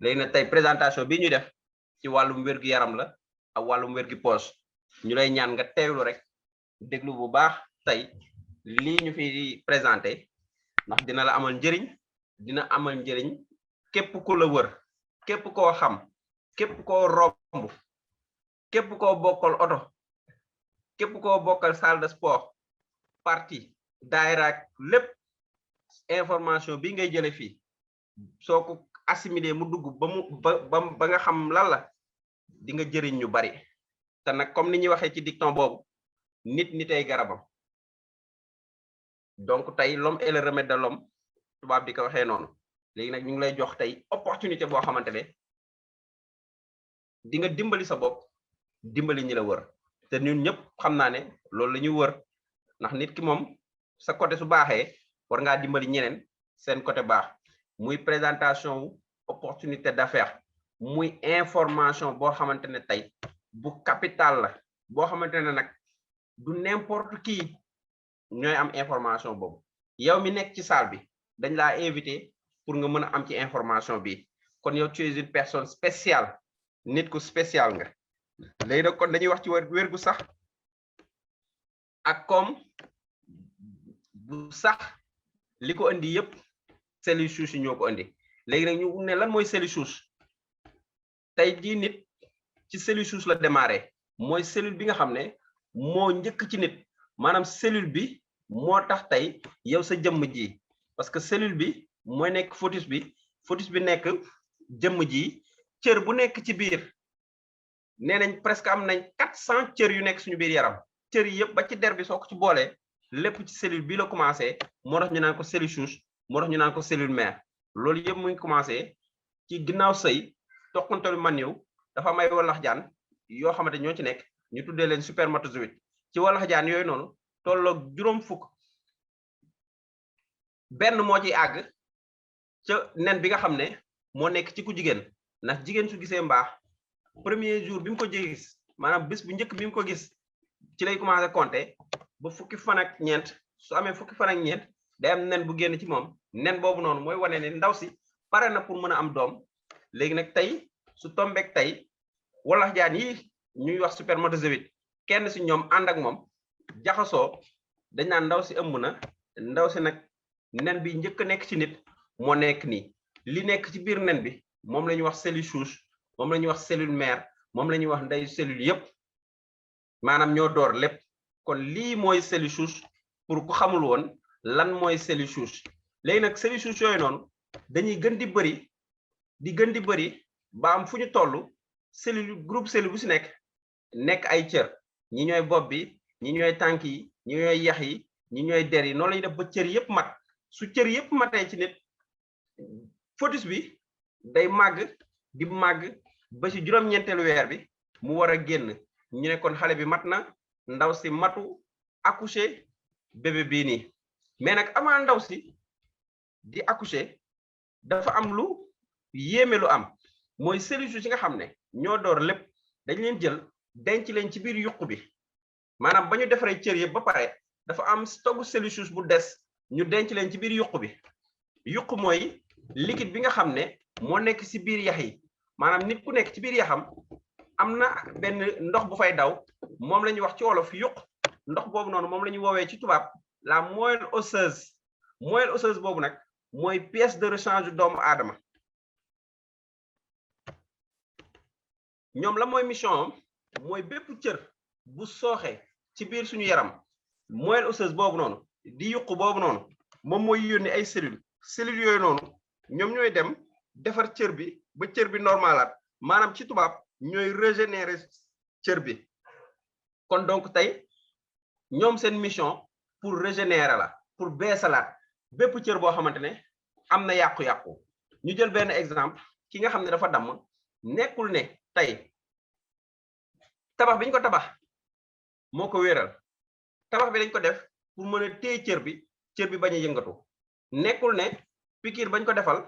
léegi nag tey présentation bi ñu def ci wàllum wérgu yaram la ak wàllum wérgu poche ñu lay ñaan nga teewlu rek déglu bu baax tey lii ñu fi présenté ndax dina la amal njëriñ dina amal njëriñ képp ku la wër képp koo xam képp koo romb képp koo bokkal oto képp koo bokkal salle de sport parti daayira lépp information bi ngay jële fii soo ko assimilé mu dugg ba nga xam lan la di nga jëriñ ñu bari te nag comme ni ñuy waxee ci dicton boobu nitay garabam donc tey l'homme est le remède de l'homme tubaab di ko waxee noonu léegi nag ñu ngi lay jox tey opportunité boo xamante ne di nga dimbali sa bopp dimbali ñi la wër te ñun ñëpp xam naa ne loolu la ñuy wër ndax nit ki moom sa côté su baaxee war ngaa dimbali ñeneen seen côté baax muy présentation wu opportunité d'affaires muy information boo xamante ne tey bu capital la boo xamante ne nag du n'importe qui ñooy am information boobu yow mi nekk ci salle bi dañ laa invité pour nga mën a am ci information bi kon yow tu es une personne spéciale nit ku spécial nga léegi nag kon dañuy wax ci wér gu sax ak comme bu sax li ko indi yëpp cellules souches yi ñoo ko indi léegi nag ñu ne lan mooy cellule souche tey jii nit ci cellule souche la démarré mooy cellule bi nga xam ne moo njëkk ci nit maanaam cellule bi moo tax tey yow sa jëmm ji parce que cellule bi mooy nekk fœtus bi nekk jëmm ji cër bu nekk ci biir nee nañ presque am nañ 400 cër yu nekk suñu biir yaram cër yi yëpp ba ci der bi soo ko ci boolee lépp ci cellule bi la commencé moo tax ñu naan ko cellule souche moo tax ñu naan ko cellule mère loolu yëpp mu ngi commencé ci ginnaaw sëy toqantalu maniw dafa am ay wallax jaan yoo xamante ñoo ci nekk ñu tuddee leen spermatozoïde ci wallax jaan yooyu noonu tolloog juróom fukk benn moo ciy àgg ca nen bi nga xam ne moo nekk ci ku jigéen ndax jigéen su gisee mbaax premier jour bi mu ko gis maanaam bés bu njëkk bi mu ko gis ci lay commencé compter ba fukki fan ak ñeent su amee fukki fan ak ñeent day am nen bu génn ci moom nen boobu noonu mooy wane ne ndaw si pare na pour mën a am doom léegi nag tey su tombeek tey wallax jaan yi ñuy wax spermatozoïde kenn si ñoom ànd ak moom jaxasoo dañ naan ndaw si ëmb na ndaw si nag nen bi njëkk a nekk ci nit moo nekk nii li nekk ci biir nen bi moom la ñuy wax cellule souche moom la ñuy wax cellule mère moom la ñuy wax ndeyu cellule yépp maanaam ñoo door lépp kon lii mooy cellule souche pour ku xamul woon lan mooy cellule souche léegi nag cellule souche yooyu noonu dañuy gën di bëri ba am fu ñu toll cellule groupe cellule bu si nekk ay cër ñi ñooy bopp bi ñi ñooy tànk yi ñi ñooy yax yi ñi ñooy der yi noonu la ñuy def ba cër yépp mat su cër yépp matee ci nit fœtus bi day màgg di màgg ba ci juróom-ñeenteelu weer bi mu war a génn ñu ne kon xale bi mat na ndaw si matu accoucher bébé bii nii mais nag avant ndaw si di accoucher dafa am lu yéeme lu am mooy cellule souche yi nga xam ne ñoo door lépp dañ leen jël denc leen ci biir yuq bi maanaam ba ñu defaree cër yëpp ba pare dafa am stock cellule souche bu des ñu denc leen ci biir yuq bi yuq mooy liquide bi nga xam ne moo nekk ci biir yax yi maanaam nit ku nekk ci biir yaxam am na benn ndox bu fay daw moom la ñuy wax ci wolof yuq ndox boobu noonu moom la ñuy woowee ci tubaab la moelle osseuse boobu nag mooy pièce de rechange doomu aadama ñoom la mooy mission mooy bépp cër bu sooxe ci biir suñu yaram moelle osseuse boobu noonu di yuq boobu noonu moom mooy yónni ay cellules yooyu noonu ñoom ñooy dem defar cër bi ba cër bi normalaat maanaam ci tubaab ñooy régénérer cër bi kon donc tey ñoom seen mission pour régénérer la pour beesalaat bépp cër boo xamante ne am na yàqu-yàqu ñu jël benn exemple ki nga xam ne dafa damm nekkul ne tey tabax bi ñu ko tabax moo ko wéeral tabax bi dañ ko def pour mën a téye cër bi bañ a yëngatu nekkul ne piqûre bañ ko defal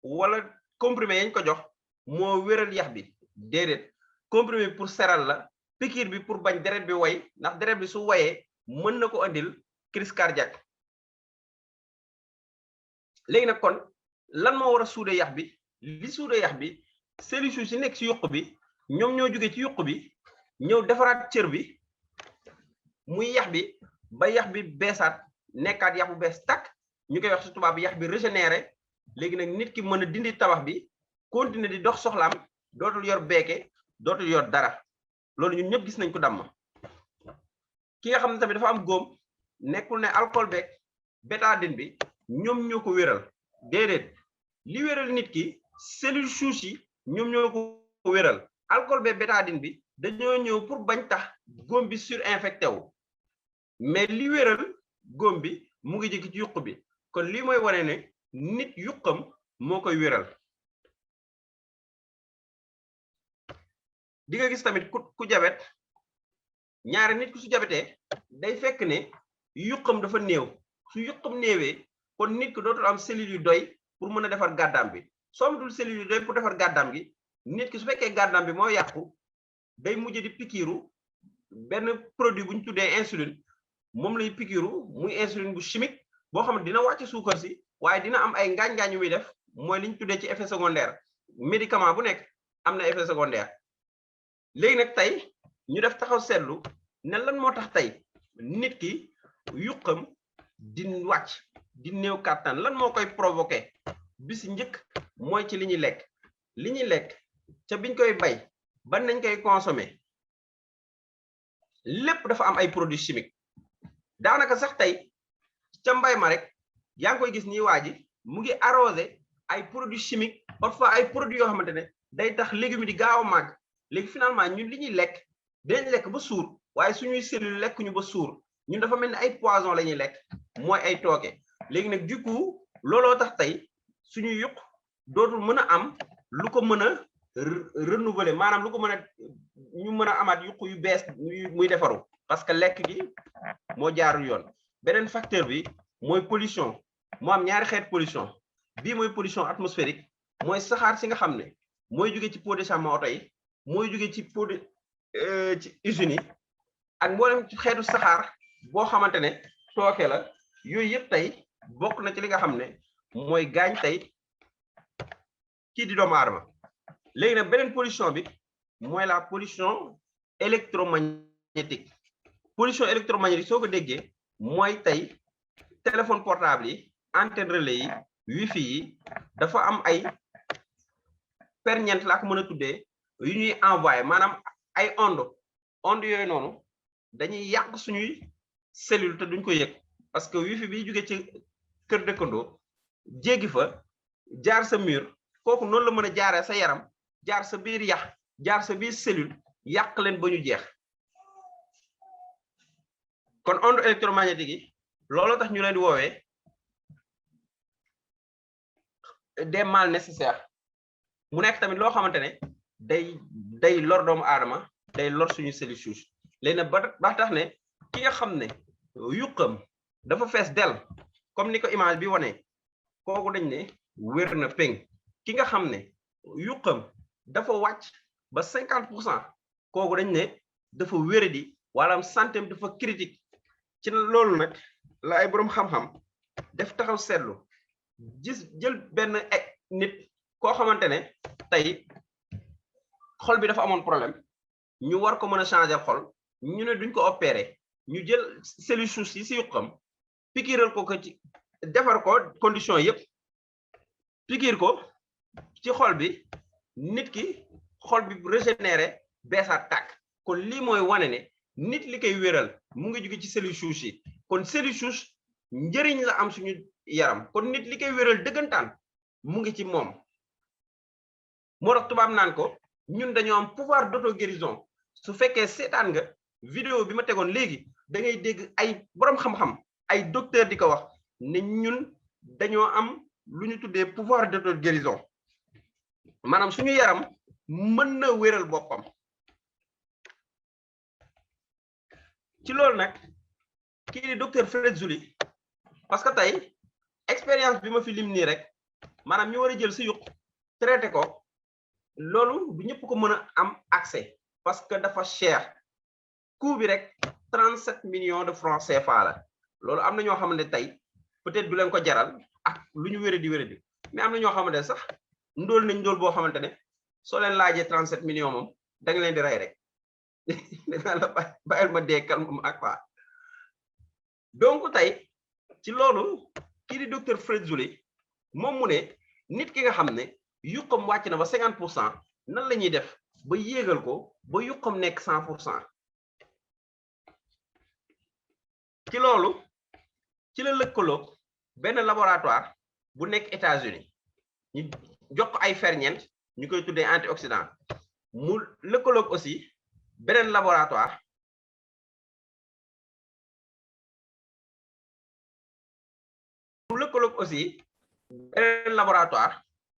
wala comprimé yañ ko jox moo wéral yax bi déedéet comprimé bi pour seral la piqûre bi pour bañ deret bi way ndax deret bi su wayee mën na ko andil crise cardiaque léegi nag kon lan moo war a suude yax bi li suude yax bi cellules souches yi nekk ci yuq bi ñoom ñoo jóge ci yuq bi ñëw defaraat cër bi muy yax bi ba yax bi beesaat nekkaat yax bu bees takk ñu koy wax ci tubaab bi yax bi régénéré léegi nag nit ki mën a dindi tabax bi continuer di dox soxlaam dootul yor beeke dootul yor dara loolu ñun ñëpp gis nañ ko damm ki nga xam ne tamit dafa am góom nekkul ne alcool beeg bétadine bi ñoom ñoo ko wéral déedéet li wéral nit ki cellules souches yi ñoom ñoo ko wéral alcool beeg bétadine bi dañoo ñëw pour bañ tax góom bi surinfecté wu mais li wéral góom bi mu ngi jëkk ci yuq bi kon lii mooy wane ne nit yuqam moo koy wéral di nga gis tamit ku jabet ñaari nit ku su jabetee day fekk ne yuqam dafa néew su yuqam néewee kon nit ki dootul am cellules yu doy pour mën a defar gàddaam bi soo amatul cellules yu doy pour defar gàddaam gi nit ki su fekkee gàddaam bi moo yàqu day mujj di pikiiru benn produit bu ñu tuddee insuline moom lay pikiiru muy insuline bu chimique boo xam ne dina wàcc suukar si waaye dina am ay ngaañ-ngaañ yu muy def mooy li ñu tuddee ci effet secondaire médicament bu nekk am na effet secondaire léegi nag tey ñu def taxaw seetlu ne lan moo tax tey nit ki yuqam di wàcc di néew kàttan lan moo koy provoqué bi si njëkk mooy ci li ñuy lekk ca biñ koy bay ban nañ koy consommer lépp dafa am ay produits chimiques daanaka sax tey ca mbay ma rek yaa ngi koy gis nii waa ji mu ngi arrosé ay produits chimiques parfois ay produits yoo xamante ne day tax légumes di gaaw a màgg léegi finalement ñun li ñuy lekk dinañ lekk ba suur waaye suñuy cellule lekk ñu ba suur ñun dafa mel ni ay poison la ñuy lekk mooy ay tooke léegi nag du coup looloo tax tey suñuy yuq dootul mën a am lu ko mën a renouveler maanaam lu ko mën a ñu mën a amaat yuq yu bees muy defaru parce que lekk gi moo jaarul yoon beneen facteur bi mooy pollution moo am ñaari xeet pollution bii mooy pollution atmosphérique mooy saxaar si nga xam ne mooy jóge ci pot de charbon oto yi mooy jóge ci pot de ci usines yi ak mboolem ci xeetu saxaar boo xamante ne tooke la yooyu yëpp tey bokk na ci li nga xam ne mooy gaañ tey kii di doomu aadama léegi nag beneen pollution bi mooy la pollution électromagnétique pollution électromagnétique soo ko déggee mooy tey téléphone portable yi antenne relais yi wifi yi dafa am ay ferñeent laa ko mën a tuddee yu ñuy envoyé maanaam ay onde yooyu noonu dañuy yàq suñuy cellule te duñ ko yëg parce que wifi bi jóge ci kër dëkkandoo jéggi fa jaar sa mur kooku noonu la mën a jaaree sa yaram jaar sa biir yax jaar sa biir cellule yàq leen ba ñu jeex kon onde électromagnétique yi loolu tax ñu leen di woowee des mal nécessaires mu nekk tamit loo xamante ne day lor doomu aadama day lor suñu cellules souches léegi nag ba tax ne ki nga xam ne yuqam dafa fees del comme ni ko image bi wane kooku dañ ne wér na péng ki nga xam ne yuqam dafa wàcc ba 50% kooku dañ ne dafa wéradi wala santeem dafa critique ci loolu nag la ay boroom xam-xam def taxaw seetlu gis jël benn nit koo xamante ne tey xol bi dafa amoon problème ñu war ko mën a changer xol ñu ne duñ ko opérer ñu jël cellules souches yi si yuqam pikiiral ko ci defar ko condition yëpp pikiir ko ci xol bi nit ki xol bi régénéré beesaat tàkk kon lii mooy wane ne nit li koy wéral mu ngi jóge ci cellules souches yi kon cellules souches njëriñ la am suñu yaram kon nit li koy wéral dëggantaan mu ngi ci moom moo tax tubaab naan ko ñun dañoo am pouvoir d'auto-guérison su fekkee seetaan nga vidéo bi ma tegoon léegi da ngay dégg ay boroom xam-xam ay docteur di ko wax ne ñun dañoo am lu ñu tuddee pouvoir d'auto-guérison maanaam suñu yaram mën na wéral boppam ci loolu nag kii di docteur Frezzuli parce que tey expérience bi ma fi lim nii rek maanaam ñu war a jël si yuq traité ko loolu du ñëpp ko mën a am accès parce que dafa cher coût bi rek 37 millions de francs CFA la loolu am na ñoo xamante tey peut-être du leen ko jaral ak lu ñu wéradi mais am na ñoo xamante sax ndóol nañ ndóol boo xamante ne soo leen laajee 37 millions moom da nga leen di rey rek dina la bàyyil ma dee calme ak quoi. Donc tey ci loolu kii di docteur Frezzoli moom mu ne nit ki nga xam ne yuqam wàcc na ba 50% nan la ñuy def ba yéegal ko ba yuqam nekk 100%. ci loolu ci la lëkkaloog benn laboratoire bu nekk États-Unis ñu jox ko ay ferñeent ñu koy tuddee antioxydant mu lëkkaloog aussi beneen laboratoire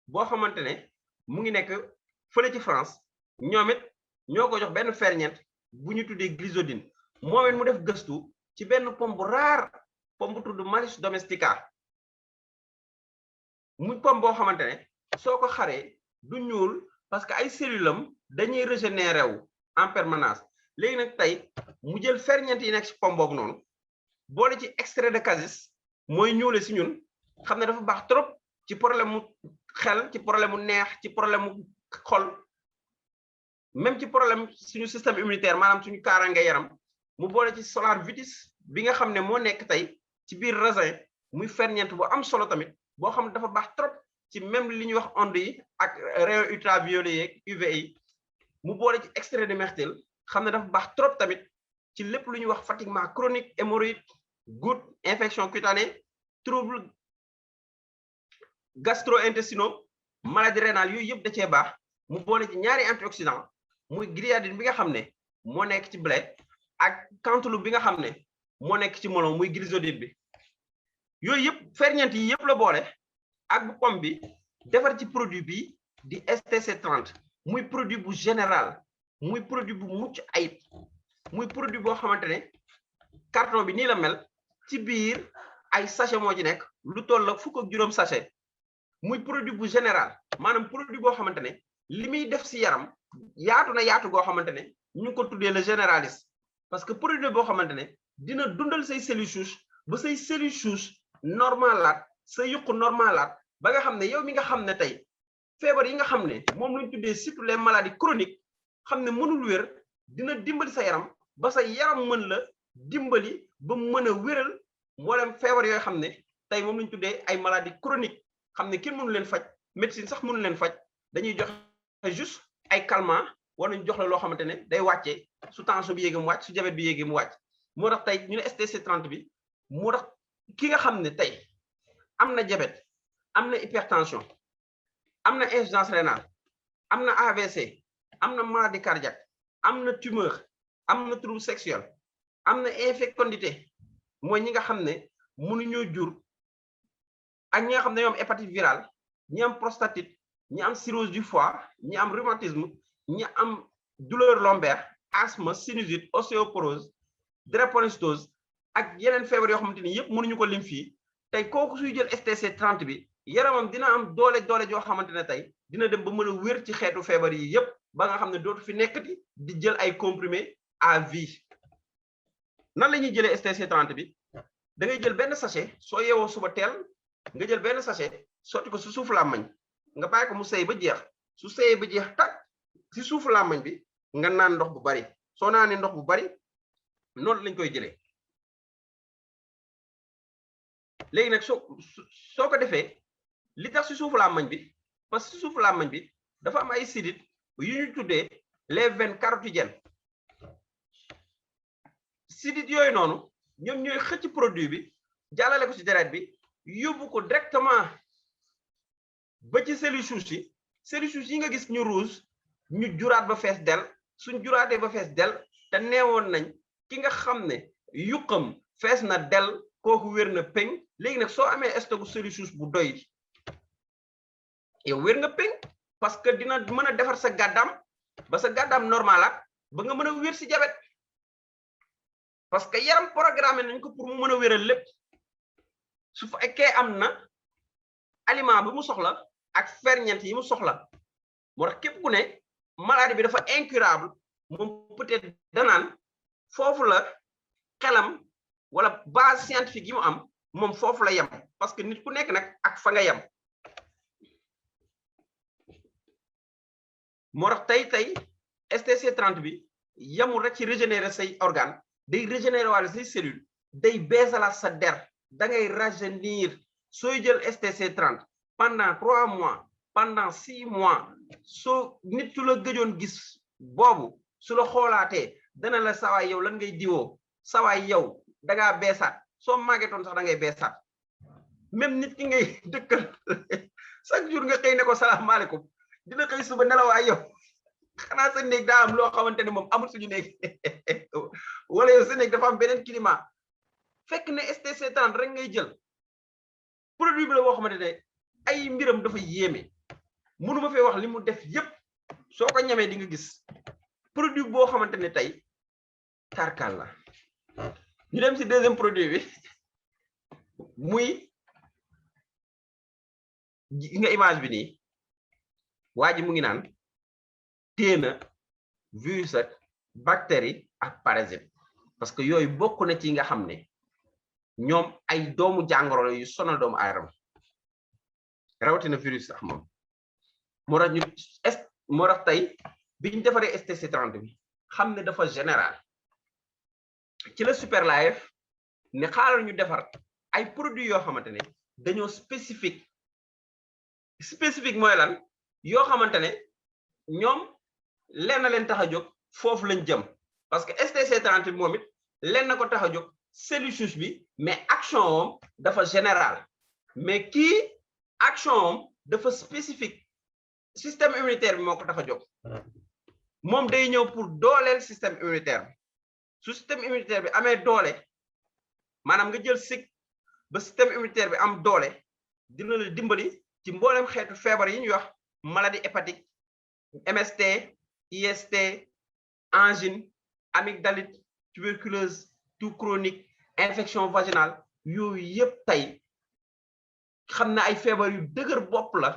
boo xamante ne mu ngi nekk fële ci France ñoom it ñoo ko jox benn ferñeent bu ñu tuddee glycoside moom it mu def gëstu ci benn pomme bu rare pomme bu tudd Maris domestica muy pomme boo xamante ne soo ko xaree du ñuul parce que ay cellules am dañuy régénérer wu en permanence. léegi nag tey mu jël ferñeent yi nekk ci pomme boobu noonu boole ci extrait de cassis mooy ñuule si ñun xam ne dafa baax trop ci problème mu xel, ci problème mu neex, ci problème mu xol, même ci problème suñu système immunitaire maanaam suñu kaaraange yaram mu boole ci solar vitis bi nga xam ne moo nekk tey ci biir raisin muy ferñeent bu am solo tamit boo xam ne dafa baax trop ci même li ñuy wax onde yi ak rayons ultraviolet yeeg UV yi mu boole ci extrait de myrtille xam ne dafa baax trop tamit ci lépp lu ñuy wax fatiguement chronique, hémorroïde, goutte, infection cutanée, trouble gastro-intestinaux, maladie rénale yooyu yëpp da cee baax mu boole ci ñaari antioxydant muy gliadine bi nga xam ne moo nekk ci blé ak cantaloupe bi nga xam ne moo nekk ci melon muy glycoside bi yooyu yëpp ferñeent yi yëpp la boole ak bu pomme bi defar ci produit bi di STC30 muy produit bu général muy produit bu mucc ayib muy produit boo xamante ne carton bi nii la mel ci biir ay sachet moo ci nekk lu toll la fukk ak juróom sachet muy produit bu général maanaam produit boo xamante ne li muy def si yaram yaatu na yaatu goo xamante ne ñu ngi ko tuddee le généraliste parce que produit boo xamante ne dina dundal say cellules souches ba say cellules souches normalaat sa yuq normalaat ba nga xam ne yow mi nga xam ne tey feebar yi nga xam ne moom lañ tuddee surtout les maladies chroniques xam ne mënul wér dina dimbali sa yaram ba sa yaram mën la dimbali ba mën a wéral mboolem feebar yooyu xam ne tey moom lañ tuddee ay maladies chroniques xam ne kenn mënu leen faj médecine sax mënu leen faj dañuy joxe juste ay calmant wala ñu jox la loo xamante ne day wàccee su tension bi yéegi mu wàcc su diabète bi yéegi mu wàcc moo tax tey ñu ne STC30 bi moo tax ki nga xam ne tey am na diabète am na hypertension am na insuffisance rénale am na AVC am na maladie cardiaque am na tumeur am na trouble sexuel am na infectondité mooy ñi nga xam ne mënuñoo jur ak ñi nga xam ne ñoo am hépatite virale ñi am prostatite ñi am cirrhose du foie ñi am rhumatisme ñi am douleur lombaire asthme sinusite ostéoporose drépanocytose ak yeneen feebar yoo xamante ni yëpp mënuñu ko lim fii tey kooku suy jël STC30 bi yaramam dina am doole joo xamante ne tey dina dem ba mën a wér ci xeetu feebar yi yëpp ba nga xam ne dootu fi nekkati di jël ay comprimés à vie. nan la ñuy jëlee STC30 bi da ngay jël benn sachet soo yeewoo suba teel nga jël benn sachet sotti ko su suuf làmmañ nga bàyyi ko mu sey ba jeex su seyee ba jeex tak si suufu làmmañ bi nga naan ndox bu bari soo naanee ndox bu bari noonu lañ koy jëlee léegi nag soo ko defee li tax si suufu làmmañ bi parce que si suufu làmmañ bi dafa am ay sidit yu ñu tuddee les veines carotidiennes sidit yooyu noonu ñoom ñooy xëcc produit bi jàllale ko ci deret bi yóbbu ko directement ba ci cellules souches yi nga gis ñu rouge ñu juraat ba fees del suñ juraatee ba fees del te neewoon nañ ki nga xam ne yuqam fees na del kooku wér na peng léegi nag soo amee stocku cellules souches bu doy yow wér nga peng parce que dina mën a defar sa gàddam ba sa gàddam normalaat ba nga mën a wér si diabète parce que yaram programmé nañ ko pour mu mën a wéral lépp su fekkee am na aliment bi mu soxla ak ferñeent yi mu soxla moo tax képp ku ne maladie bi dafa incurable moom peut-être danaan foofu la xelam wala base scientifique yi mu am moom foofu la yem parce que nit ku nekk nag ak fa nga yem moo tax tey STC 30 bi yamul rek ci régénérer say organe day régénérer wala say cellule day beesalaat sa der da ngay rajeunir sooy jël STC 30 pendant 3 mois pendant 6 mois soo nit su la gëjoon gis boobu su la xoolaatee dana la sawaay yow lan ngay diwoo sawaay yow da ngaa beesaat soo màggetoon sax da ngay beesaat même nit ki ngay dëkkal chaque jour nga xëy ne ko salaamaaleykum dina xëy suba nelawaay yow xanaa sa néeg daa am loo xamante ne moom amul suñu néeg wala yow sa néeg dafa am beneen climat fekk ne STC 30 rek ngay jël produit bi la boo xamante ne ay mbiram dafa yéeme mënuma fee wax li mu def yépp soo ko ñamee di nga gis produit boo xamante ne tey tarkal la ñu dem ci deuxième produit bi muy nga image bi nii waa ji mu ngi naan téena virus ak bactérie ak parasite parce que yooyu bokk na ci nga xam ne ñoom ay doomu jàngoro yu sonal doomu aadama rawatina virus sax moom moo tax tey biñ defaree STC 30 bi xam ne dafa général ci la Super Life ne xaaral ñu defar ay produits yoo xamante ne dañoo spécifique mooy lan yoo xamante ne ñoom lenn leen tax a jóg foofu lañ jëm parce que STC 30 bi moom it lenn ko tax a jóg cellule bi mais action moom dafa général mais kii action moom dafa spécifique système immunitaire bi moo ko tax a jóg moom day ñëw pour dooleel système immunitaire bi su système immunitaire bi amee doole maanaam nga jël sig ba système immunitaire bi am doole dina la dimbali ci mboolem xeetu feebar yi ñuy wax maladie hépatique MST IST angine amygdalite tuberculose toux chronique infection vaginale yooyu yëpp tey xam na ay feebar yu dëgër bopp la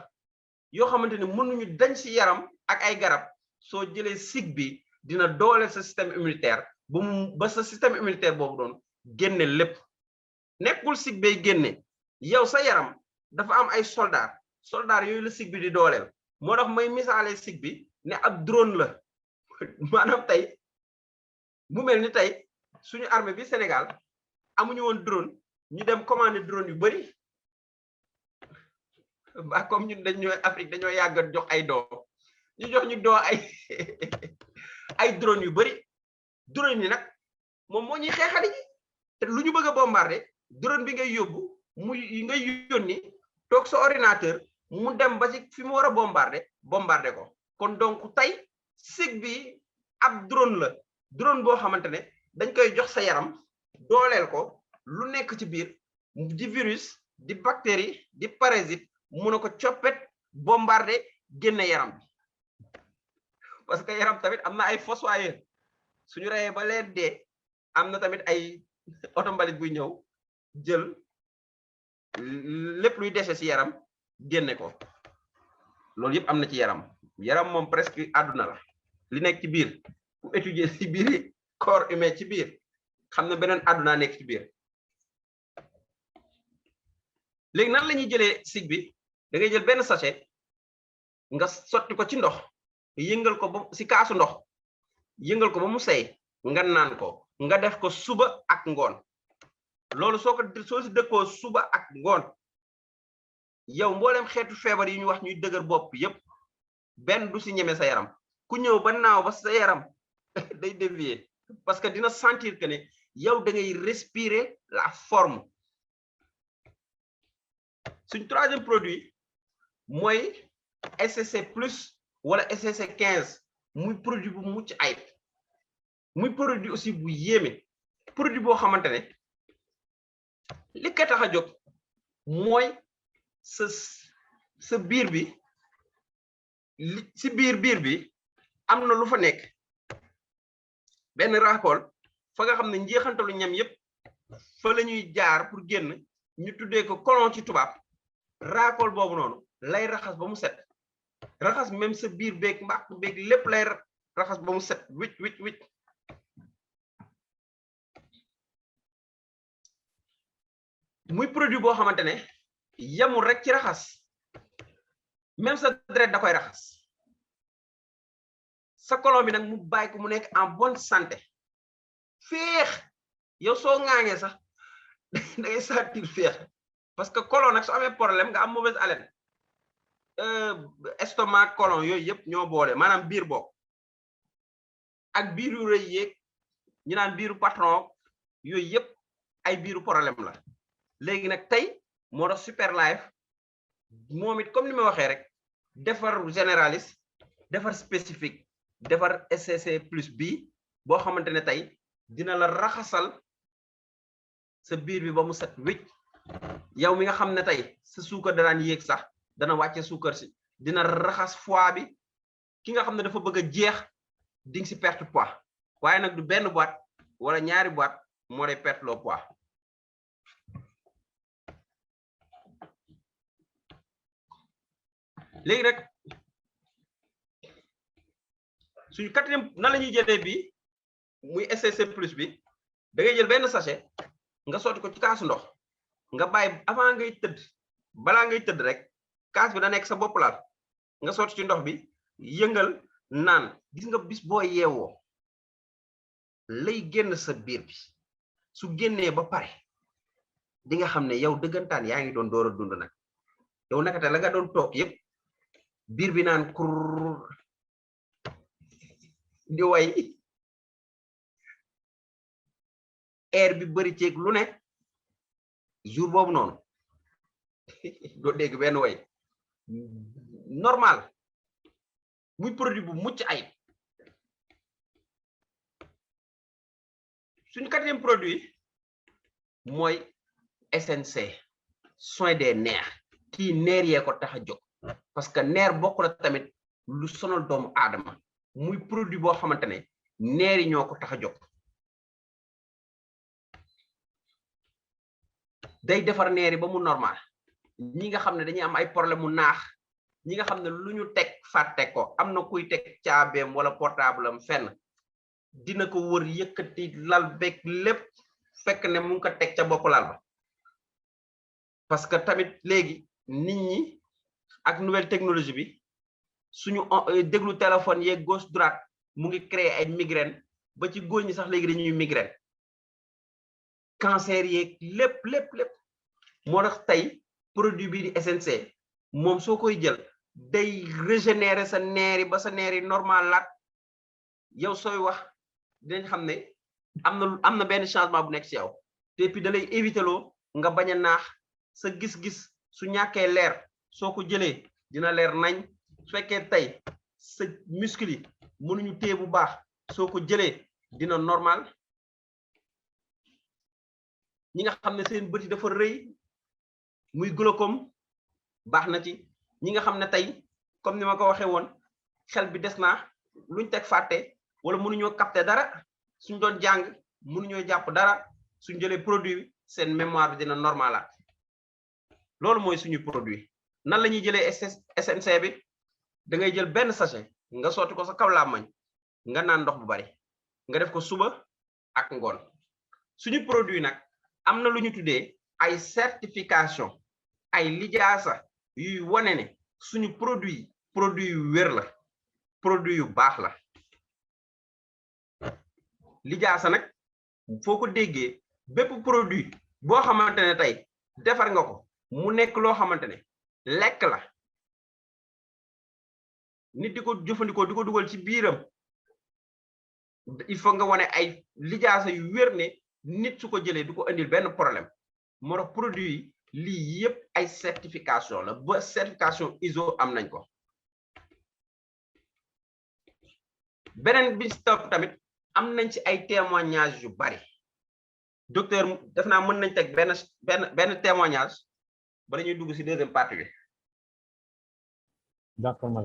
yoo xamante ne mënuñu dañ ci yaram ak ay garab soo jëlee sig bi dina dooleel sa système immunitaire ba sa système immunitaire boobu doon génne lépp nekkul sig bay génne yow sa yaram dafa am ay soldat yooyu la sig bi di dooleel moo tax may misaale sig bi ne ab drone la maanaam tey mu mel ni tey suñu armée bi Sénégal amuñu woon drone ñu dem commander drone yu bari ba comme ñun dañoo Afrique dañoo yàgg jox ay doo ñu jox ñu doo ay drone yu bari drone yi nag moom moo ñuy xeexali te lu ñu bëgg a bombarder drone bi ngay yóbbu muy ngay yónni toog sa ordinateur mu dem ba ci fi mu war a bombarder ko kon donc tey sig bi ab drone boo xamante ne dañ koy jox sa yaram dooleel ko lu nekk ci biir di virus di bactérie di parasite mun a ko coppet bombarder génne yaram bi parce que yaram tamit am na ay fossoyeur suñu reyee ba leen dee am na tamit ay oto mbalit buy ñëw jël lépp luy déchet ci yaram génne ko loolu yëpp am na ci yaram moom presque àdduna la li nekk ci biir ku étudier ci biir corps humain ci biir xam na beneen àdduna nekk ci biir léegi nan la ñuy jëlee sig bi da ngay jël benn sachet nga sotti ko ci ndox yëngal ko ba ci kaasu ndox yëngal ko ba mu sey nga naan ko nga def ko suba ak ngoon loolu soo ci dëkkoo suba ak ngoon yow mboolem xeetu feebar yi ñu wax ñuy dëgër bopp yépp benn du ci ñeme sa yaram ku ñëw ba naaw ba sa yaram day dévier parce que dina sentir que ne yow da ngay respirer la forme suñ troisième produit mooy SCC plus wala SCC 15 muy produit bu mucc ayib muy produit aussi bu yéeme produit boo xamante ne li ko tax a jóg mooy sa biir bi ci biir bi am na lu fa nekk benn raakool fa nga xam ne njeexantalu ñam yépp fa la ñuy jaar pour génn ñu tuddee ko colon ci tubaab raakool boobu noonu lay raxas ba mu set raxas même sa biir beeg mbàq beeg lépp lay raxas ba mu set wicc muy produit boo xamante ne yamul rek ci raxas même sa deret da koy raxas sa colon bi nag mu bàyyi ko mu nekk en bonne santé féex yow soo ŋaaŋee sax da ngay sentir féex parce que colon nag su amee problème nga am mauvaise haleine estomac colon yooyu yëpp ñoo boole maanaam biir bokk ak biiru rëy yeeg ñu naan biiru patron yooyu yëpp ay biiru problème la léegi nag tey moo tax Super Life moom it comme ni ma waxee rek defar généraliste defar spécifique defar SCC plus bi boo xamante ne tey dina la raxasal sa biir bi ba mu set wécc yow mi nga xam ne tey sa suukar danaan yéeg sax dana wàcce suukar si dina raxas foie bi ki nga xam ne dafa bëgg a jeex di nga si perte poids waaye nag du benn boîte wala ñaari boîte moo lay perte loo poids léegi rek suñu quatrième nan la ñuy jëlee bi muy SCC plus bi da ngay jël benn sachet nga sotti ko ci kaasu ndox nga bàyyi avant ngay tëdd balaa ngay tëdd rek kaas bi da nekk sa bopp laal nga sotti ci ndox bi yëngal naan gis nga bis boo yeewoo lay génn sa biir bi su génnee ba pare di nga xam ne yow dëggantaan yaa ngi doon door a dund nag yow nakate la nga doon toog yépp biir bi naan kur di way air bi bari ceeg lu ne jour boobu noonu doo dégg benn way normal muy produit bu mucc ayib suñu quatrième produit mooy SNC soin des nerfs kii neer yee ko tax a jóg parce que neer bokk na tamit lu sonal doomu aadama muy produit boo xamante ne neer yi ñoo ko tax a jóg day defar neer yi ba mu normal ñi nga xam ne dañuy am ay problème mu naax ñi nga xam ne lu ñu teg fàtte ko am na kuy teg caabeem wala portable am fenn dina ko wër yëkkati lal beeg lépp fekk ne mu ngi ko teg ca bopp lal ba parce que tamit léegi nit ñi ak nouvelle technologie bi suñu déglu téléphone yeeg gauche droite mu ngi créer ay migraine ba ci góor ñi sax léegi dañuy migraine cancer yeeg lépp moo tax tey produit bi di SNC moom soo koy jël day régénérer sa neeri ba sa neeri normal laat yow sooy wax dinañ xam ne am na benn changement bu nekk ci yow te puis da lay éviter loo nga bañ a naax sa gis-gis su ñàkkee leer soo ko jëlee dina leer nañ su fekkee tey sa muscle yi mënuñu téye bu baax soo ko jëlee dina normal ñi nga xam ne seen bët yi dafa rëy muy glaucome baax na ci ñi nga xam ne tey comme ni ma ko waxee woon xel bi des naa luñ teg fàtte wala mënuñoo capter dara suñ doon jàng mënuñoo jàpp dara suñ jëlee produit bi seen mémoire bi dina normalaat loolu mooy suñu produit nan la ñuy jëlee SNC bi da ngay jël benn sachet nga sotti ko sa kaw làmmiñ nga naan ndox bu bari nga def ko suba ak ngoon suñu produit nag am na lu ñu tuddee ay certification ay lijaasa yuy wane ne suñu produit yu wér la produit yu baax la lijaasa nag foo ko déggee bépp produit boo xamante ne tey defar nga ko mu nekk loo xamante ne lekk la nit di ko jëfandikoo di ko dugal ci biiram il faut nga wane ay lijaasa yu wér ne nit su ko jëlee du ko indil benn problème moo tax produit yi lii yëpp ay certification la ba certification ISO am nañ ko beneen bi stop tamit am nañ ci ay témoignages yu bari docteur def naa mën nañ teg benn témoignage ba ñuy dugg ci deuxième partie bi. D'accord ma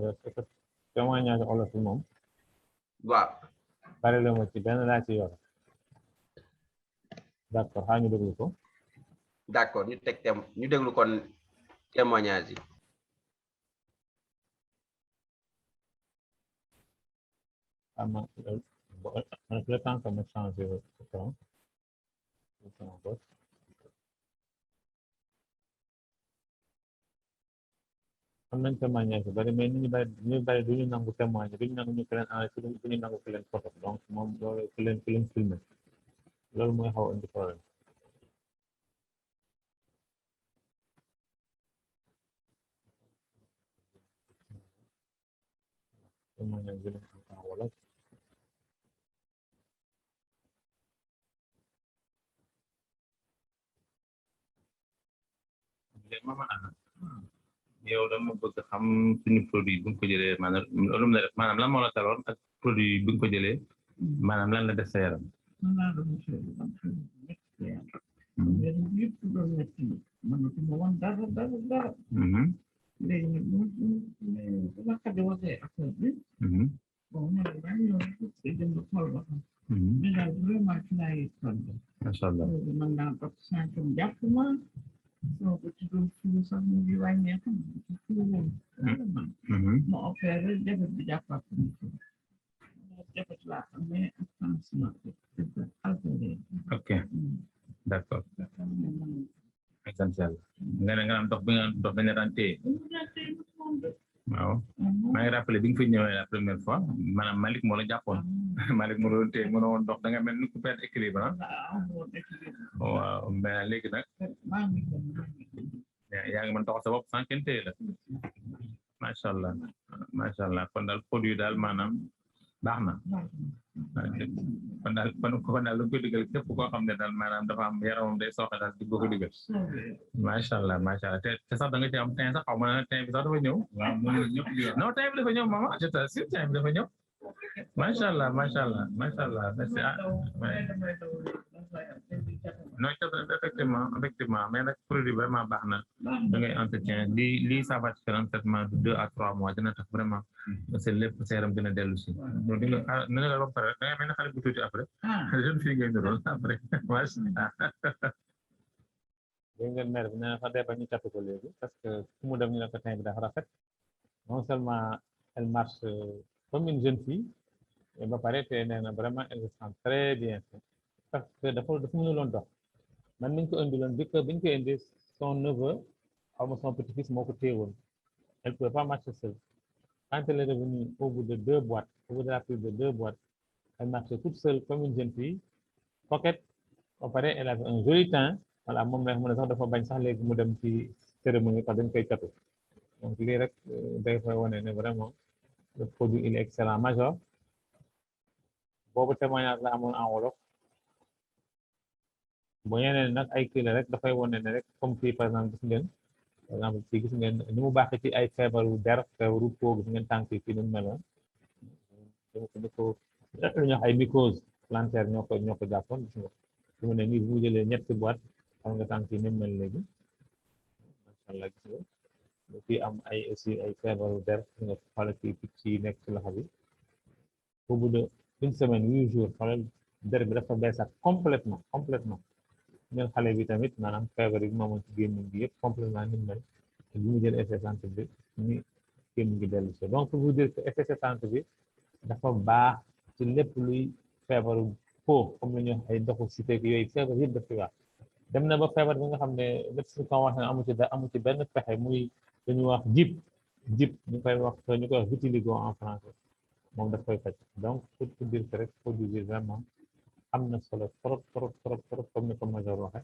témoignage olof yi moom. waaw. bari la ma ci benn laa ci yor. d'accord xaa ñu déglu ko. d'accord ñu déglu kon témoignage yi. le temps que ma changer écran. am nañ témoignage yu bari mais nit ñu bari duñu nangu témoigner duñu nangu ñu ko leen enregistré duñu nangu ko leen photo donc moom loolu ku leen filmé loolu mooy xaw indi problème témoignage bi lañ am en wolof mama ana yow dama bëgg xam suñu produit bu nga ko jëlee maanaam loolu la def maanaam lan moo la taloon ak produit bi nga ko jëlee maanaam lan la def sa yaram macha allah so ci doon fulu sax mu ngi wàññeeku ci fulu woon ma opéré jabet bi jàppaat jabet laa xam ne pansement ok d'accord essentiel nga ne nga am dox bi nga daan téye waaw maa ngi rappelé bi nga fi ñëwee la première fois maanaam Malick moo la jàppoon Malick moo doon téye mënoo woon dox da nga mel ni ku perdre équilibre waaw mais léegi nag yaa ngi mën doxal sa bopp sans kenn téye la macha allah kon daal produit daal maanaam baax na kon daal lu koy digal képp koo xam ne daal maanaam dafa am yaramam day sooxe daal di ko digal macha allah te sax da nga ci am teint sax xaw ma ne teint bi sax dafa ñëw waaw non teint bi dafa ñëw mama je t'assure teint bi dafa ñëw macha allah non effectivement mais nag produit vraiment baax na da ngay entretien lii ça va te faire un traitement de 2 à 3 mois dina tax vraiment c'est lépp sa yaram gën a dellu si donc di nga la ba pare da ngay mel ne xale bu tuuti après jeune fille ngay niroon après macha allah dégg ngeen mère bi nee na sax dee ba ñu capé ko léegi parce que fu mu dem ñu ne ko teint bi dafa rafet non seulement elle marche comme une jeune fille et ba pare te nee na vraiment elle se sent très bien parce que dafa mënuloon dox man niñ ko indiloon bi ñu ko indi son neveu xaw ma son petit-fils moo ko téewoon elle pouvait pas marcher seule quand elle est revenue au bout de 2 boîtes au bout de la prise de 2 boîtes elle marchait toute seule comme une jeune fille coquette ba pare elle avait un joli teint voilà moom la mu ne sax dafa bañ sax léegi mu dem ci cérémonie parce que dañ koy catu donc lii rek day fay wane ne vraiment le produit il est excellent major boobu témoignage la amoon en wolof bu yeneen nag ay kii la rek dafay wane ne rek comme fii par exemple gis ngeen ni mu baaxee ci ay feebaru der feebaru peau gis ngeen tànk yi fii ni mu meloon ni ko lu ñu wax ay mycose plantaire ñoo ko jàppoon gis nga su mu ne nii bu mu jëlee ñetti boîte xam nga tànk yi ni mu mel léegi macha allah gis nga fii am ay aussi ay feebaru der nga xoolal fii picc yi nekk ci loxo bi au bout de 1 semaine 8 jours xoolal der bi dafa beesaat complètement ngeen xale bi tamit maanaam feebar yi moomoon ci gémmiñ bi yëpp complètement ni mu mel te bi mu jël effet santé bi ni gémmiñ gi dellu si donc pour vous dire que effet santé bi dafa baax ci lépp luy feebaru peau comme la ñuy wax ay ndoxu cité yooyu feebar yëpp daf ci baax dem na ba feebar bi nga xam ne médecine conventionnelle amu ci benn pexe muy dañuy wax jib ñu koy wax vitiligo en français moom daf koy faj donc pour dire que rek produit bi vraiment am na solo trop comme ni ko major waxe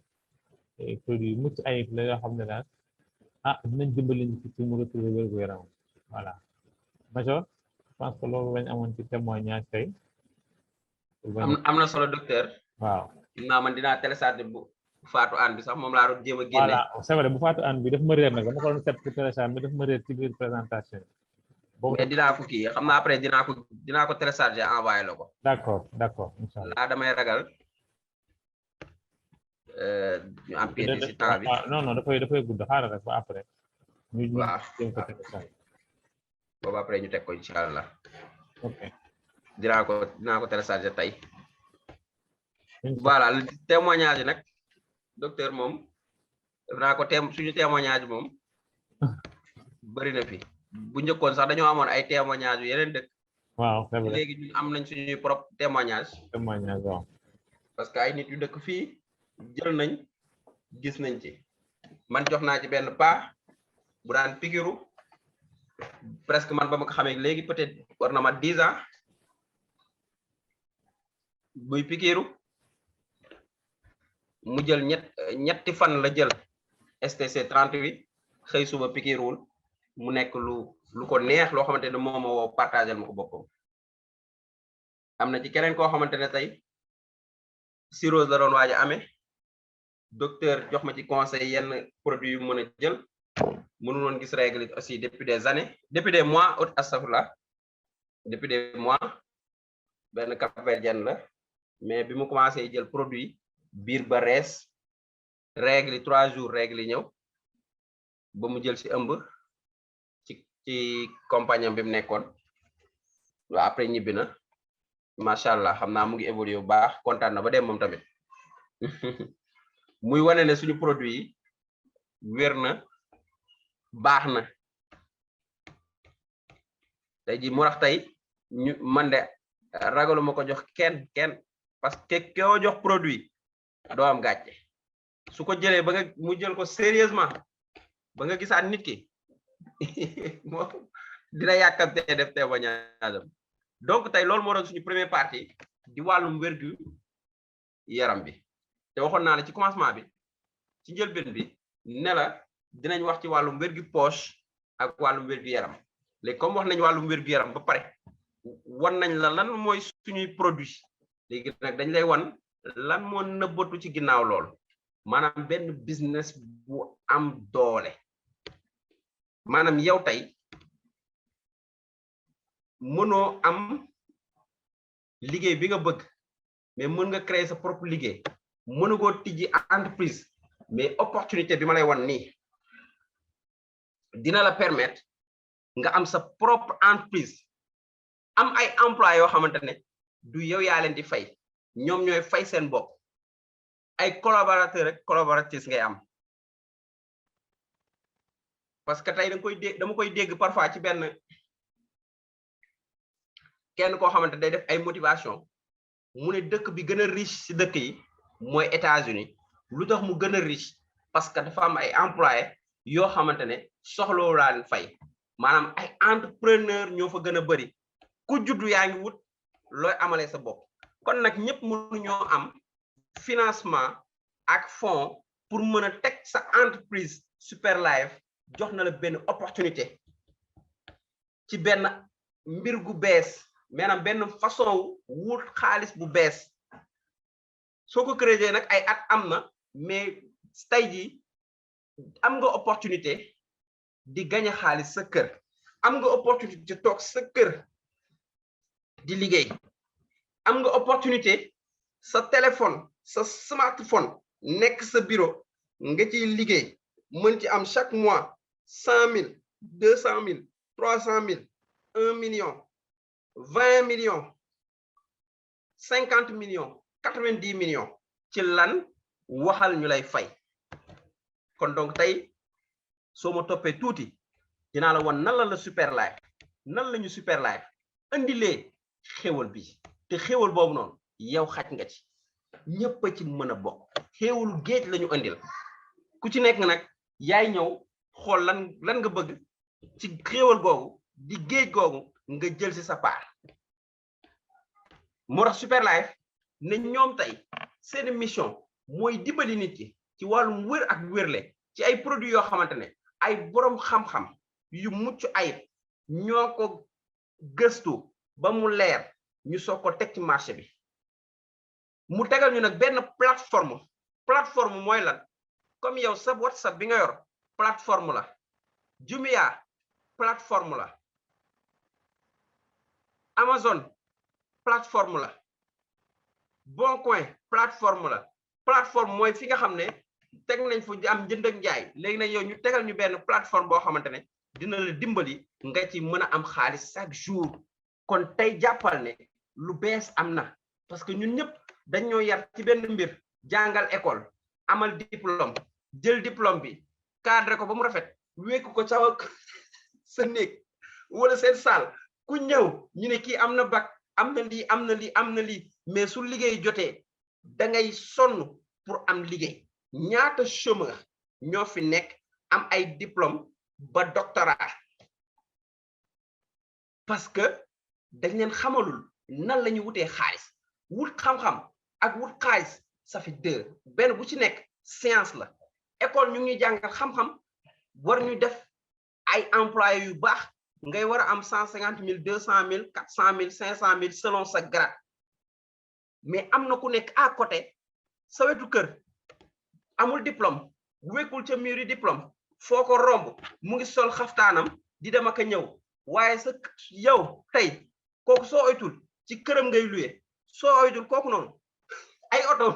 produit yu mucc ayib la yoo xam ne daal dinañ dimbali ñu ci mu retrouver wér gu yaram voilà major je pense que loolu lañ amoon ci témoignage tey am na solo docteur waaw naa man dinaa télécharger bu Fatou Anne bi sax moom laa doon jéem a génne voilà c'est vrai bu Fatou Anne bi daf ma réer nag dama ko doon seet pour télécharger mais daf ma réer ci biir présentation mais dinaa ko kii xam naa après dinaa ko télécharger envoyé la ko d'accord inchallah laa damay ragal ñu empiété ci temps bi non dafay gudd xaaral rek ba après ñu jéem ko télécharger boobu après ñu teg ko inchallah ok dinaa ko télécharger tey voilà témoignage yi nag docteur moom def naa ko suñu témoignage moom bëri na fi bu njëkkoon sax dañoo amoon ay témoignage yu yeneen dëkk waaw c'est vrai léegi ñun am nañ suñuy propre témoignage waaw parce que ay nit yu dëkk fii jël nañ gis nañ ci man jox naa ci benn paa bu daan pikiru presque man ba ma ko xamee léegi peut-être war na ma 10 ans buy pikiiru mu jël ñetti fan la jël STC 38 xëy suba pikiiruwul mu nekk lu ko neex loo xamante ne moom moo partagé ma ko boppam. am na ci keneen koo xamante ne tey cirrhose la doon waaj a amee docteur jox ma ci conseil yenn produits yu mën a jël mënu woon gis règle aussi depuis des mois astafurlah depuis des mois benn Cap-Verdien la mais bi mu commencé jël produit biir ba rees règle 3 jours règle ñëw ba mu jël ci ëmb ci compagnie bi mu nekkoon waaw après ñibbi na macha allah xam naa mu ngi évolué bu baax kontaan na ba dem moom tamit muy wane ne suñu produit yi wér na baax na tey ji mu tax tey ñu man de ragalu ma ko jox kenn parce que koo jox produit doo am gàcce su ko jëlee ba nga mu jël ko sérieusement ba nga gisaat nit ki moom dina yàkkamtee def témoignage donc tey loolu moo doon suñu première partie di wàllum wérgu yaram bi te waxoon naa la ci commencement bi ci njëlbeen bi ne la dinañ wax ci wàllum wérgu poche ak wàllum wérgu yaram léegi comme wax nañ wàllum wérgu yaram ba pare wan nañ la lan mooy suñuy produit léegi nag dañ lay wan lan moo nëbbatu ci ginnaaw lool maanaam benn business bu am doole maanaam yow tey mënoo am liggéey bi nga bëgg mais mën nga créer sa propre liggéey mën nga tijji entreprise mais opportunité bi ma lay wan nii dina la permettre nga am sa propre entreprise am ay employés yoo xamante ne du yow yaa leen di fay ñoom ñooy fay seen bopp ay collaborateurs ak collaboratrices ngay am parce que tey dama koy dégg parfois ci benn kenn koo xamante day def ay motivation mu ne dëkk bi gën a riche ci dëkk yi mooy États-Unis lu tax mu gën a riche parce que dafa am ay employés yoo xamante ne soxloo laan fay maanaam ay entrepreneur ñoo fa gën a bari ku juddu yaa ngi wut looy amalee sa bopp kon nag ñëpp mënuñoo am financement ak fonds pour mën a teg sa entreprise Super Life jox na la benn opportunité ci benn mbir gu bees maanaam benn façon wut xaalis bu bees soo ko créé nag ay at am na mais tey jii am nga opportunité di gagner xaalis sa kër am nga opportunité toog sa kër di liggéey am nga opportunité sa téléphone sa smartphone nekk sa bureau nga ciy liggéey mën ci am chaque mois 100 000 200 000 300 000 1 million 20 millions 50 millions 90 millions ci lan waxal ñu lay fay kon donc tey soo ma toppee tuuti dinaa la wan nan la Super Life nan la ñu Super Life andilee xéwal bi te xéwal boobu noonu yow xaj nga ci ñëpp a ci mën a bokk xéwalu géej la ñu andil ku ci nekk nag yaay ñëw xool lan nga bëgg ci xéwal googu di géej googu nga jël ci sa part moo tax Super Life ne ñoom tey seen mission mooy dimbali nit ki ci wàllum wér ak wérle ci ay produits yoo xamante ne ay boroom xam-xam yu mucc ayib ñoo ko gëstu ba mu leer ñu soog ko teg ci marché bi mu tegal ñu nag benn plateforme mooy lan comme yow sa WhatsApp bi nga yor plateforme la Jumia plateforme la Amazon plateforme la Bon Coin plateforme la plateforme mooy fi nga xam ne teg nañ fu am njënd ak njaay léegi nag yow ñu tegal ñu benn plateforme boo xamante ne dina la dimbali nga ci mën a am xaalis chaque jour kon tey jàppal ne lu bees am na parce que ñun ñëpp dañ ñoo yar ci benn mbir jàngal école amal diplôme jël diplôme bi cadré ko ba mu rafet wékk ko ca sa néeg wala seen salle ku ñëw ñu ne kii am na bac am na lii am na lii am na lii mais su liggéey jotee da ngay sonn pour am liggéey ñaata chômeur ñoo fi nekk am ay diplôme ba doctorat parce que dañ leen xamalul nan la ñu wutee xaalis wut xam-xam ak wut xaalis ça fait deux benn bu ci nekk science la école ñu ngi jàngal xam-xam war ñu def ay employés yu baax ngay war a am 150 000 200 000 400 000 500 000 selon sa grade mais am na ku nekk à côté sa wetu kër amul diplôme bu wekkul ca mur yi diplôme foo ko romb mu ngi sol xaftaanam di dem ak a ñëw waaye sa yow tey kooku soo oytul ci këram ngay luye soo oytul kooku noonu ay oto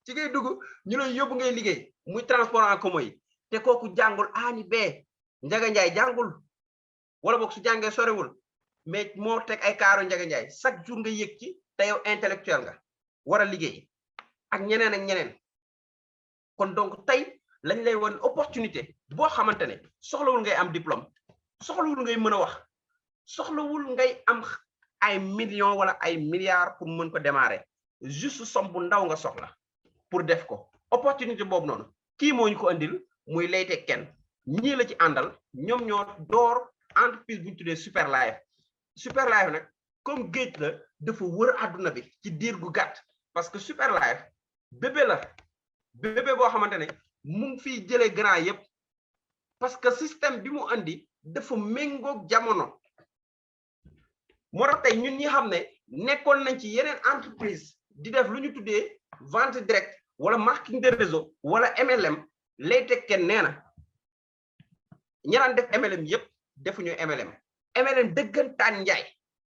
ci ngay dugg ñu lay yóbbu ngay liggéey muy transport en commun yi te kooku jàngul aani bee Njaga Njaay jàngul wala boog su jàngee sorewul mais moo teg ay kaaru Njaga Njaay chaque jour nga yëg ci te yow intellectuel nga war a liggéey ak ñeneen kon donc tey lañ lay won opportunité boo xamante ne soxlawul ngay am diplôme soxlawul ngay mën a wax soxlawul ngay am ay millions wala ay milliards pour mën ko démarrer juste somme bu ndaw nga soxla pour def ko opportunité boobu noonu kii moo ñu ko andil muy Layte Ken ñii la ci àndal ñoom ñoo door entreprise bu ñu tuddee Super Life nag comme géej la dafa wër àdduna bi ci diir gu gàtt parce que Super Life bébé boo xamante ne mu ngi fiy jëlee grand yëpp parce que système bi mu andi dafa méngoog jamono moo tax tey ñun ñi xam ne nekkoon nañ ci yeneen entreprise di def lu ñu tuddee vente directe wala marketing de réseau wala MLM Layte Ken nee na ñi daan def MLM yëpp defuñu MLM dëggantaan njaay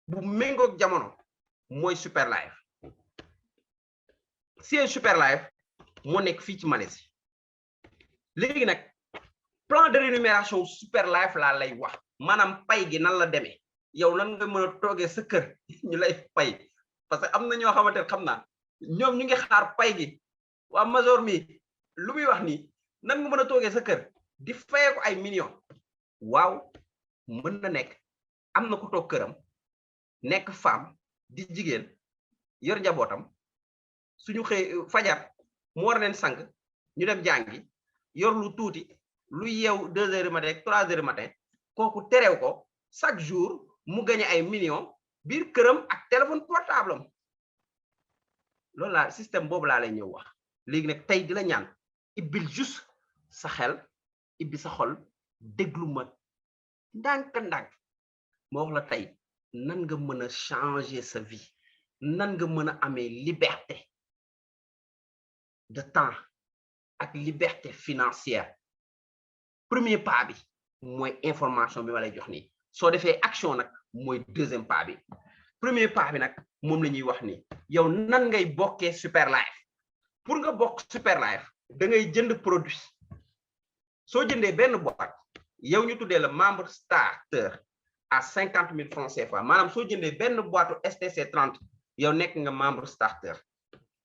bu méngoog jamono mooy Super Life Super Life moo nekk fii ci Malaisie léegi nag plan de rémunération Super Life laa lay wax maanaam pay gi nan la demee yow nan nga mën a toogee sa kër ñu lay pay parce que am na ñoo xamante ne xam naa ñoom ñu ngi xaar pay gi waa major mi lu muy wax nii nan nga mën a toogee sa kër di fayee ko ay millions waaw mën na nekk am na ku toog këram nekk femme di jigéen yor njabootam suñu xëy fajar mu war leen sang ñu dem jàngi yor lu tuuti lu yeew 2 heures du matin 3 heures du matin kooku terew ko chaque jour mu gagné ay millions biir këram ak téléphone portable am loolu laa système boobu laa lay ñëw wax léegi nag tey di la ñaan ibbil juste sa xel ibbi sa xol déglu ma ndànk ma wax la tey nan nga mën a changer sa vie nan nga mën a amee liberté de temps ak liberté financière premier pas bi mooy information bi ma lay jox nii soo defee action nag mooy deuxième pas bi premier pas bi nag moom la ñuy wax nii yow nan ngay bokkee Super Life pour nga bokk Super Life da ngay jënd produit soo jëndee benn boîte yow ñu tuddee la membre starter à 50 000 francs CFA maanaam soo jëndee benn boîte STC 30 yow nekk nga membre starter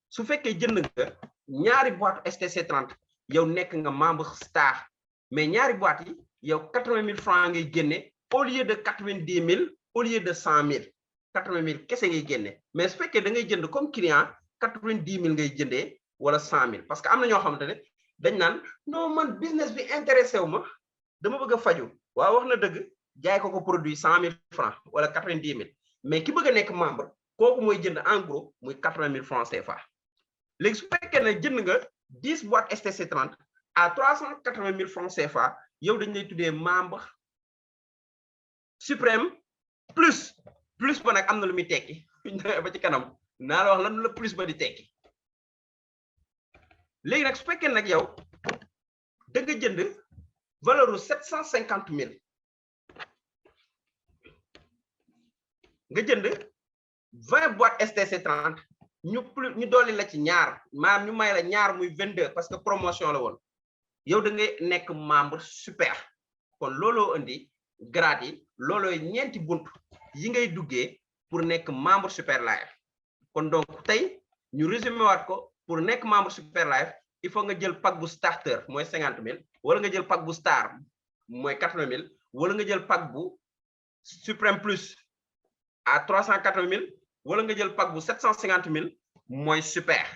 su fekkee jënd nga ñaari boîte STC 30 yow nekk nga membre star mais ñaari boîte yi yow 80 000 francs ngay génne au lieu de 90 000 au lieu de 100 000 80 000 kese ngay génne mais su fekkee da ngay jënd comme client 90 000 ngay jëndee wala 100 000 parce que am na ñoo xamante ne dañ naan non man business bi intéressé wu ma dama bëgg a faju waaw wax na dëgg jaay ko produit 100 000 francs wala 90 000 mais ki bëgg a nekk membre kooku mooy jënd en gros muy 80 000 francs CFA léegi su fekkee ne jënd nga 10 boîtes STC 30 à 380 000 francs CFA yow dañ lay tuddee membre suprême plus ba nag am na lu muy tekki ba ci kanam naa la wax lan la plus ba di tekki léegi nag su fekkee nag yow da nga jënd valeur u 750 000 nga jënd 20 boîtes STC 30 ñu dolli la ci ñaar maanaam ñu may la ñaar muy 22 parce que promotion la woon yow da ngay nekk membre super kon looloo indi grade yi loolooy ñeenti bunt yi ngay duggee pour nekk membre Super Life kon donc tey ñu résumé waat ko pour nekk membre Super Life il faut nga jël pack bu starter mooy 50 000 wala nga jël pack bu star mooy 80 000 wala nga jël pack bu suprême plus à 380 000 wala nga jël pack bu 750 000 mooy super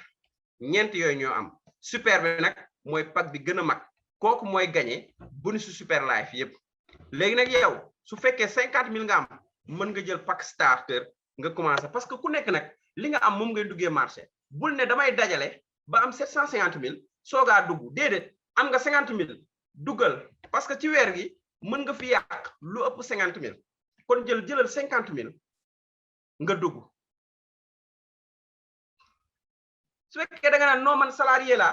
ñeent yooyu ñoo am super bi nag mooy pack bi gën a mag kooku mooy gagné bonus Super Life yëpp léegi nag yow su fekkee 50 000 nga am mën nga jël pack starter nga commencer parce que ku nekk nag li nga am moom ngay duggee marché bul ne damay dajale ba am 750 000 soogaa dugg déedéet am nga 50 000 duggal parce que ci weer gi mën nga fi yàq lu ëpp 50 000 kon jëlal 50 000 nga dugg su fekkee da nga naan non man salarié la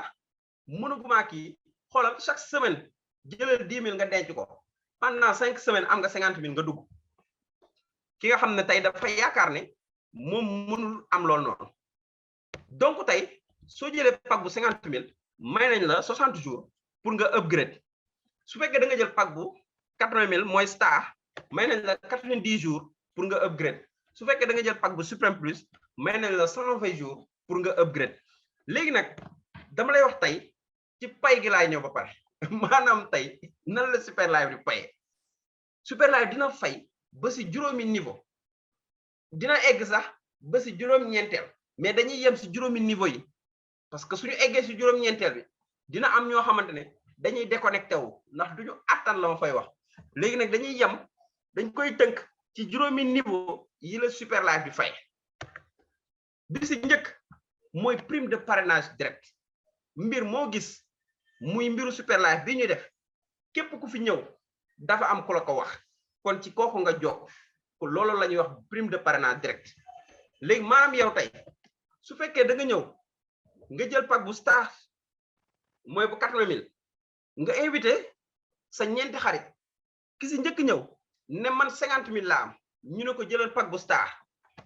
mënuguma kii xoolal chaque semaine jëlal 10 000 nga denc ko pendant 5 semaines am nga 50 000 nga dugg ki nga xam ne tey dafa yaakaar ne moom mënul am loolu noonu donc tey soo jëlee pack bu 50 000 may nañ la 60 jours pour nga upgrade su fekkee da nga jël pack bu 80 000 mooy star may nañ la 90 jours pour nga upgrade su fekkee da nga jël pack bu suprême plus may nañ la 120 jours pour nga upgrade léegi nag dama lay wax tey ci pay gi laay ñëw ba pare maanaam tey nan la super live di paye super live dina fay ba si juróomi niveau dina egg sax ba si juróom-ñeenteel mais dañuy yem si juróomi niveau yi parce que suñu eggee si juróom-ñeenteel bi dina am ñoo xamante ne dañuy déconnecté wu ndax duñu attan la ma fay wax léegi nag dañuy yem dañ koy tënk ci juróomi niveau yi la super live di fay bi si njëkk mooy prime de parrainage direct mbir moo gis muy mbiru super live bi ñuy def képp ku fi ñëw dafa am ku la ko wax kon ci kooku nga jokk ko loolu la ñuy wax prime de parrainage direct léegi maanaam yow tey su fekkee da nga ñëw nga jël pack bu star mooy bu 80 000 nga invité sa ñeenti xarit ki si njëkk ñëw ne man 50 000 la am ñu ne ko jëlal pack bu star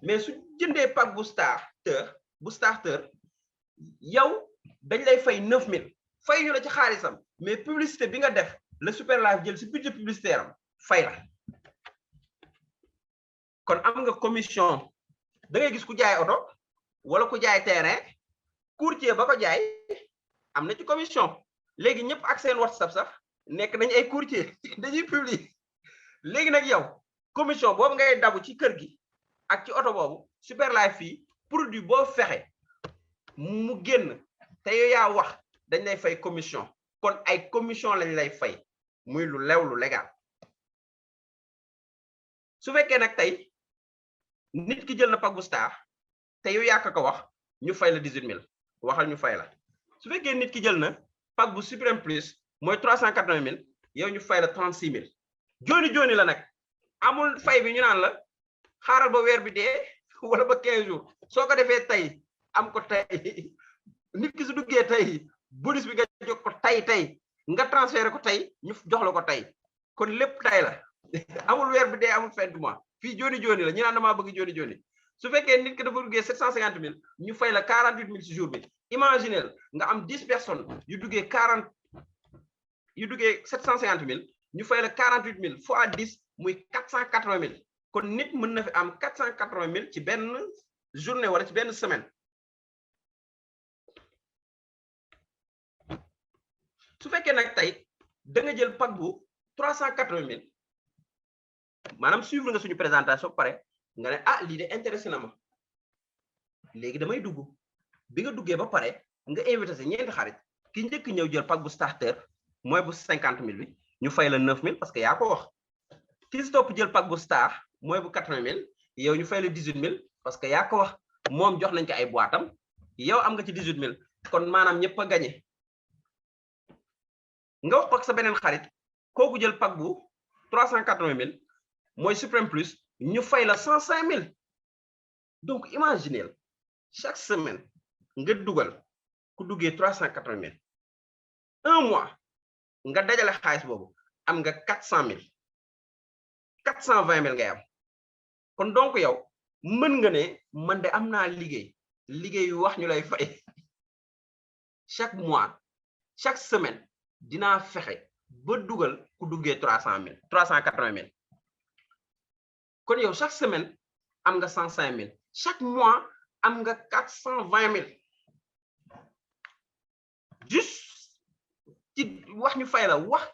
mais su jëndee pack bu starter yow dañ lay fay 9 000 fay ñu la ci xaalisam mais publicité bi nga def le super live jël si budget publicitaire am fay la kon am nga commission da ngay gis ku jaay oto wala ku jaay terrain courtier ba ko jaay am na ci commission léegi ñëpp ak seen WhatsApp sax nekk nañ ay courtier dañuy publier léegi nag yow commission boobu ngay dabu ci kër gi ak ci oto boobu super live fii produit boo fexe mu génn te yow yaa wax dañ lay fay commission kon ay commission lañ lay fay muy lu lew lu légal su fekkee nag tey nit ki jël na pack bu star te yow yaa ko wax ñu fay la 18 000 waxal ñu fay la su fekkee nit ki jël na pack bu suprême plus mooy 380 000 yow ñu fay la 36 000 jooni la nag amul fay bi ñu naan la xaaral ba weer bi dee wala ba 15 jours soo ko defee tey am ko tey nit ki su duggee tey bonus bi nga jox ko tey nga transféré ko tey ñu jox la ko tey kon lépp tey la amul weer bi dee amul fin du mois fii jooni la ñu naan damaa bëgg jooni su fekkee nit ki dafa duggee 750 000 ñu fay la 48 000 ci jour bi imaginez nga am 10 personnes yu duggee 750 000 ñu fay la 48 000 fois 10 muy 480 000 kon nit mën na fi am 480 000 ci benn journée wala ci benn semaine su fekkee nag tey da nga jël pack bu 380 000 maanaam suivre nga suñu présentation pare nga ne ah lii de intéressé na ma léegi damay dugg bi nga duggee ba pare nga invité sa ñeenti xarit ki njëkk ñëw jël pack bu starter mooy bu 50 000 bi ñu fay la 9 000 parce que yaa ko wax ki si topp jël pack bu star mooy bu 80 000 yow ñu fay la 18 000 parce que yaa ko wax moom jox nañ ko ay boitam yow am nga ci 18 000 kon maanaam ñëpp a gagné nga wax ak sa beneen xarit kooku jël pack bu 380 000 mooy suprême plus ñu fay la 105 000 donc imaginez chaque semaine nga dugal ku duggee 380 000 un mois nga dajale xaalis boobu am nga 400 000 420 000 ngay am kon donc yow mën nga ne man de am naa liggéey yu wax ñu lay fay chaque mois chaque semaine dinaa fexe ba dugal ku duggee 380 000 kon yow chaque semaine am nga 105 000 chaque mois am nga 420 000 juste ci wax ñu fay la wax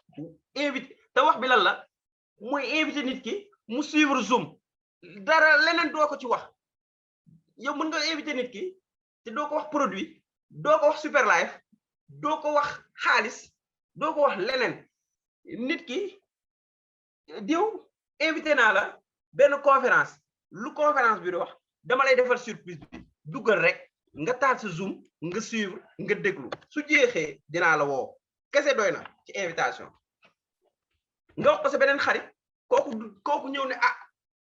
invité te wax bi lan la mooy invité nit ki mu suivre Zoom dara leneen doo ko ci wax yow mën nga invité nit ki te doo ko wax produit doo ko wax super live doo ko wax xaalis doo ko wax leneen nit ki diw invité naa la benn conférence lu conférence bi di wax dama lay defal surprise bi dugal rek nga taal sa Zoom nga suivre nga déglu su jeexee dinaa la woo kese doy na ci invitation nga wax ko sa beneen xarit kooku ñëw ne ah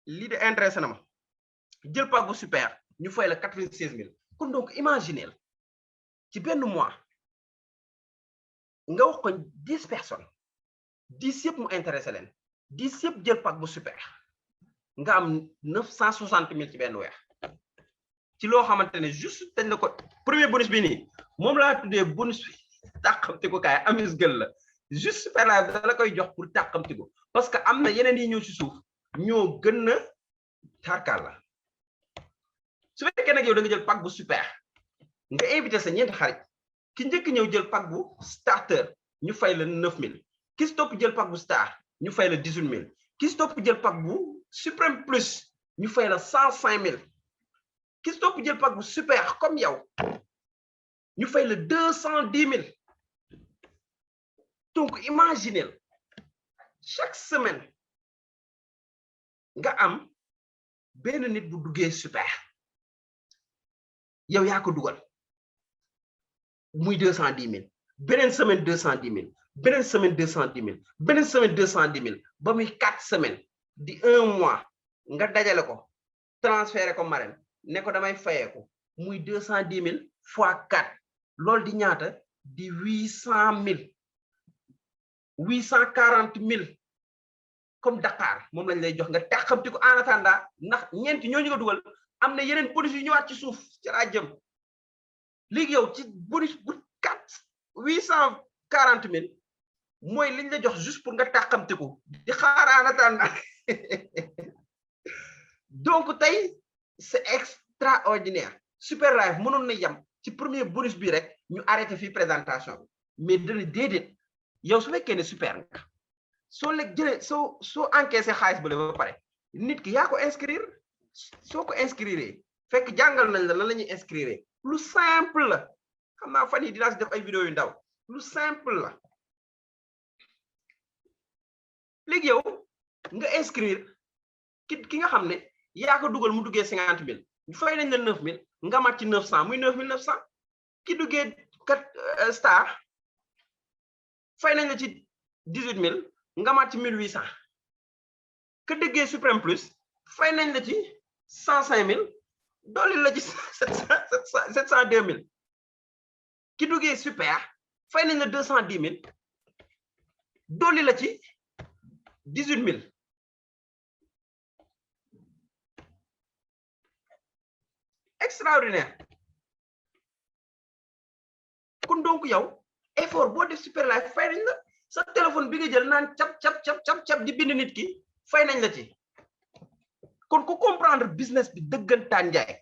lii de intéressé na ma jël pack bu super ñu fay la 96 000 kon donc imaginez ci benn mois nga wax ko 10 personnes 10 yëpp mu intéressé leen 10 yëpp jël pack bu super nga am 960 000 ci benn weer ci loo xamante ne juste dañ la ko premier bonus bi nii moom laa tuddee bonus tàqamti ko kaay amis gël la juste super live da la koy jox pour tàqamti ko parce que am na yeneen yi ñëw ci suuf ñoo gën a tarkal la su fekkee nag yow da nga jël pack bu super nga invité sa ñeenti xarit ki njëkk ñëw jël pack bu starter ñu fay la 9000 ki si topp jël pack bu star ñu fay la 18000 ki si topp jël pack bu suprême plus ñu fay la 105000 ki si topp jël pack bu super comme yow ñu fay la 210000 donc imaginez chaque semaine nga am benn nit bu duggee super yow yaa ko dugal muy 210000 beneen semaine 210000 beneen semaine 210000 beneen semaine 210000 ba muy 4 semaines di 1 mois nga dajale ko transféré ko marraine ne ko damay fayeeku muy 210000 fois 4 loolu di ñaata di 800000 840000 comme Dakar moom lañ lay jox nga taxamti ko en attendant ndax ñeenti ñooñu nga dugal am na yeneen bonus yu ñëwaat ci suuf ci laa jëm léegi yow ci bonus bu 840000 mooy liñ la jox juste pour nga taxamti ko di xaar en attendant donc tey c'est extraordinaire super live mënoon na yem ci premier bonus bi rek ñu arrêté fii présentation bi mais dana déedéet yow su fekkee ne super nga soo lekk jëlee soo encaissé xaalis ba ba pare nit ki yaa ko inscrire soo ko inscrire fekk jàngal nañ la nan la ñuy inscrire lu simple la xam naa fan yi dinaa si def ay vidéo yu ndaw lu simple la léegi yow nga inscrire ki nga xam ne yaa ko dugal mu duggee 50000 ñu fay nañ la 9000 nga mat ci 900 muy 9900 ki duggee star fay nañ la ci 18000 nga mat ci 1800 que déggee suprême plus fay nañ la ci 105000 dolli la ci 702000 ki duggee super fay nañ la 210000 dolli la ci 18000 extraordinaire kon donc yow effort boo def super live fay nañ la sa téléphone bi nga jël naan cap di bind nit ki fay nañ la ci kon ku comprendre business bi dëggantaan njaay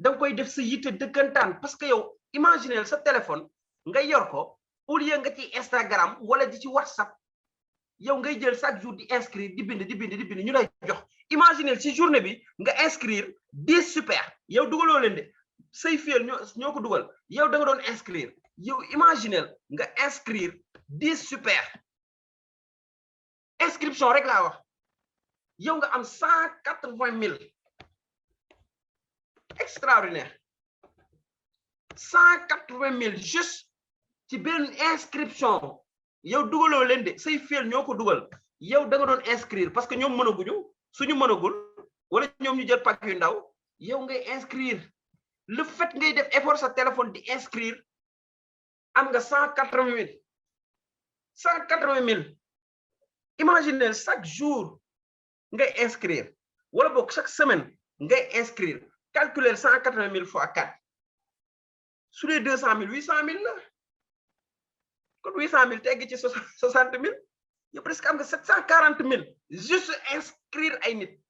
danga koy def sa yitte dëggantaan parce que yow imaginez sa téléphone nga yor ko au lieu nga ci Instagram wala di ci WhatsApp yow ngay jël chaque jour di inscrire di bind ñu lay jox imaginez ci journée bi nga inscrire 10 super yow dugaloo leen de say fiel ñoo ko dugal yow da nga doon inscrire yow imaginez nga inscrire 10 super inscription rek laa wax yow nga am 180000 extraordinaire 180000 juste ci benn inscription yow dugaloo leen de say fiel ñoo ko dugal yow da nga doon inscrire parce que ñoom mënaguñu suñu mënagul wala ñoom ñu jël pack yu ndaw yow ngay inscrire le fait ngay def effort sa téléphone di inscrire am nga 180000 imaginez chaque jour ngay inscrire wala boog chaque semaine ngay inscrire calculer 180000 fois 4 sur les 200000 800000 la kon 800000 tegg ci 60000 yow presque am nga 740000 juste inscrire ay nit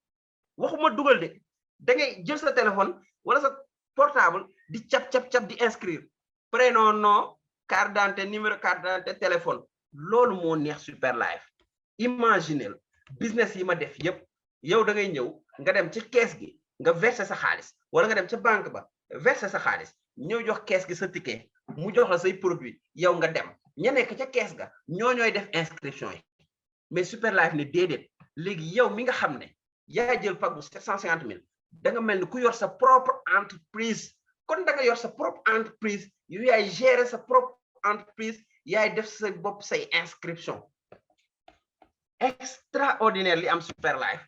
waxuma dugal de da ngay jël sa téléphone wala sa portable di cap di inscrire prénom nom carte d'identité numéro carte d'identité téléphone loolu moo neex super live imaginez business yi ma def yépp yow da ngay ñëw nga dem ci caisse gi nga verser sa xaalis wala nga dem ca banque ba verser sa xaalis ñëw jox caisse gi sa ticket mu jox la say produit yow nga dem ña nekk ca caisse ga ñooy def inscription yi mais super live ne déedéet léegi yow mi nga xam ne yaa jël pack bu 750 000 da nga mel ni ku yor sa propre entreprise kon da nga yor sa propre entreprise yow yaay gérer sa propre entreprise yaay def sa bopp say inscription extraordinaire li am Super Life.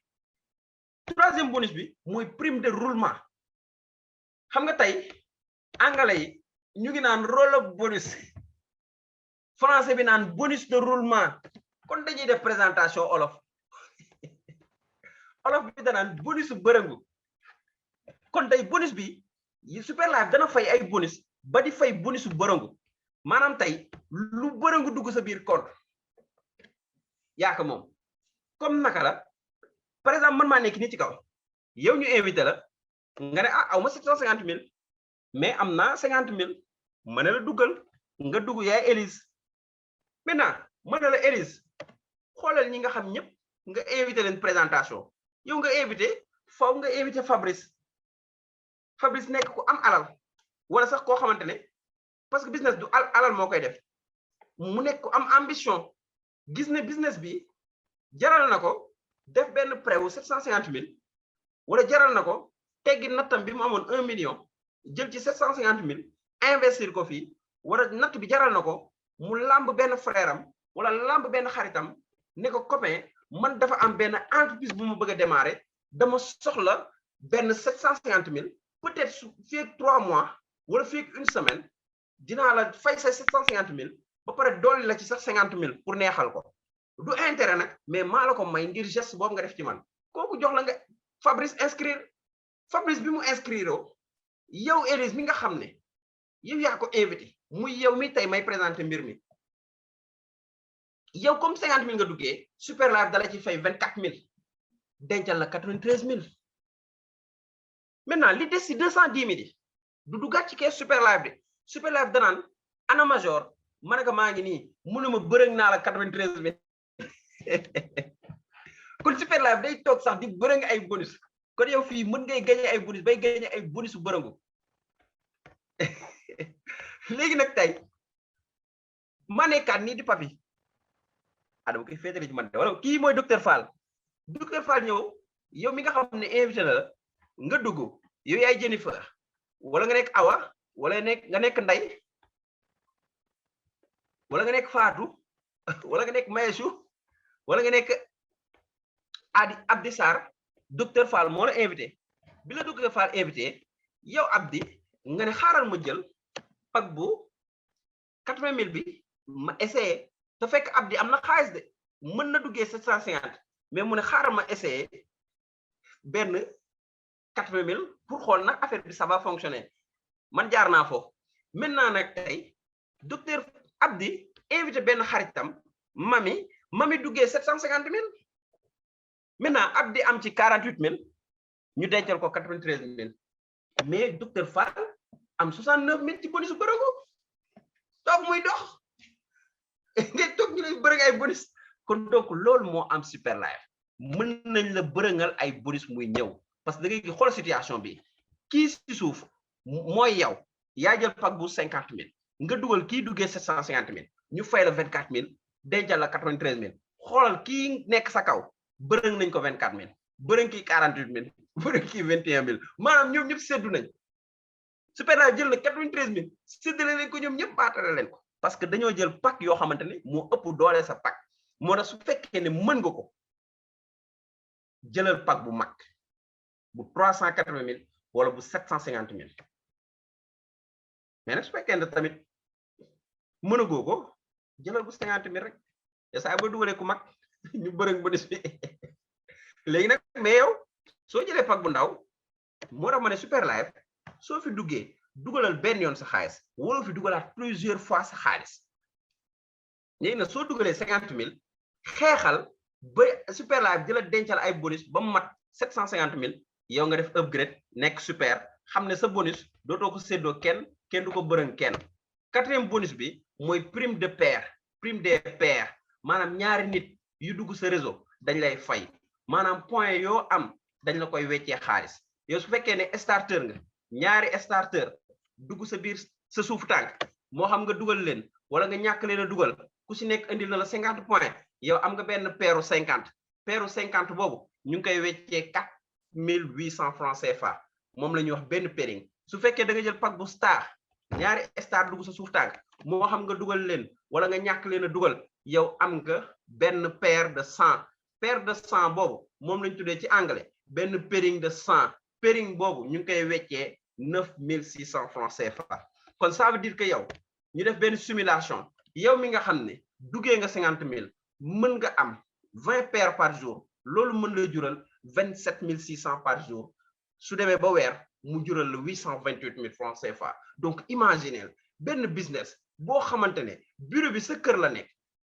Troisième bonus bi mooy prime de roulement xam nga tey anglais yi ñu ngi naan roll-up bonus français bi naan bonus de roulement kon dañuy def présentation olof olof bi danaan bonus bërëngu kon tey bonus bi Super Life dana fay ay bonus ba di fay bonus bërëngu maanaam tey lu bërëngu dugg sa biir compte yaa ko moom comme naka la par exemple man maa nekk nii ci kaw yow ñu invité la nga ne ah aw ma 750 000 mais am naa 50 000 ma ne la duggal nga dugg yaay Élise maintenant ma ne la Élise xoolal ñi nga xam ñëpp nga invité leen présentation yow nga invité faw nga invité Fabrice nekk ku am alal wala sax koo xamante ne parce que business du alal moo koy def mu nekk ku am ambition gis ne business bi jaral na ko def benn prêt wu 750 000 wala jaral na ko teggi nattam bi mu amoon 1 million jël ci 750 000 investir ko fii wala natt bi jaral na ko mu lamb benn frère am wala lamb benn xaritam ne ko copain man dafa am benn entreprise bu mu bëgg a démarrer dama soxla benn 750 000 peut-être su fii 3 mois wala fii 1 semaine dinaa la fay sa 750 000 ba pare dolli la ci sax 50 000 pour neexal ko du intérêt nag mais maa la ko may ngir geste boobu nga def ci man kooku jox la nga Fabrice bi mu inscrire yow Élise mi nga xam ne yow yaa ko invité muy yow mi tey may présenté mbir mi yow comme 50 000 nga duggee Super Life dala ci fay 24 000 dencal la 93 000 maintenant li des ci 210 000 yi du duggaat ci kees Super Life de Super Life danaan ana major ma ne ko maa ngi nii mënuma bërëg naa la 93 000 kon Super Life day toog sax di bërëng ay bonus kon yow fii mën ngay gagné ay bonus bay gagné ay bonus bu bërëngu léegi nag tey ma nekkaat nii di papi adama koy féetale ci man de wala kii mooy docteur Fall ñëw yow mi nga xam ne invité la nga dugg yow yaay Jennifer wala nga nekk Awa wala nga nekk Nday wala nga nekk Fatou wala nga nekk Mayesou wala nga nekk Abdi Sarr docteur Fall moo la invité bi la docteur Fall invité yow Abdi nga ne xaaral ma jël pack bu 80 000 bi ma essayé te fekk Abdi am na xaalis de mën na duggee 750 mais mu ne xaaral ma essayé benn 80 000 pour xool nag affaire bi ça va fonctionner man jaar naa foofu maintenant nag tey docteur Abdi invité benn xaritam mami duggee 750 000 maintenant Abdi am ci 48 000 ñu dencal ko 93 000 mais docteur Fall am 69 000 ci bonus bërëngu toog muy dox ngay toog ñu lay bërëng ay bonus kon donc loolu moo am Super Life mën nañ la bërëngal ay bonus muy ñëw parce que da ngay xool situation bi kii ci suuf mooy yow yaa jël pack bu 50 000 nga dugal kii duggee 750 000 ñu fay la 24 000 dencal la 93 000 xoolal kii nekk sa kaw bërëng nañ ko 24 000 bërëng kii 48 000 bërëng kii 21 000 maanaam ñoom ñëpp seddu nañ Super Life jël na 93 000 séddale leen ko ñoom ñëpp baatale leen ko parce que dañoo jël pack yoo xamante ne moo ëpp doole sa pack moo tax su fekkee ne mën nga ko jëlal pack bu mag bu 380 000 wala bu 750 000 mais nag su fekkee ne tamit mënagoo ko jëlal bu 50 000 rek te saa ba dugalee ku mag ñu bërëng bonus bi léegi nag mais yow soo jëlee pack bu ndaw moo tax ma ne Super Life soo fi duggee dugalal benn yoon sa xaalis wala fi dugalaat plusieurs fois sa xaalis léegi nag soo dugalee 50 000 xeexal ba Super Life di la dencal ay bonus ba mu mat 750 000 yow nga def upgrade nekk super xam ne sa bonus dootoo ko séddoo kenn du ko bërëng kenn. Quatrième bonus bi mooy prime de pair prime des pairs maanaam ñaari nit yu dugg sa réseau dañ lay fay maanaam point yoo am dañ la koy weccee xaalis yow su fekkee ne starter nga ñaari starter dugg sa biir sa suuf tànk moo xam nga dugal leen wala nga ñàkk leen a dugal ku si nekk indil na la 50 points yow am nga benn peeru 50 paire 50 boobu ñu ngi koy weccee 4800 francs CFA moom la ñuy wax benn pairing su fekkee da nga jël pack bu star ñaari star dugg sa suuf tànk moo xam nga dugal leen wala nga ñàkk leen a dugal yow am nga benn paire de 100 boobu moom lañ tuddee ci anglais benn pairing de 100 pairing boobu ñu ngi koy weccee 9600 francs CFA kon ça veut dire que yow ñu def benn simulation yow mi nga xam ne duggee nga 50 000 mën nga am 20 paires par jour loolu mën la jural 27 600 par jour su demee ba weer mu jural le 828 000 francs CFA donc imaginez benn business boo xamante ne bureau bi sa kër la nekk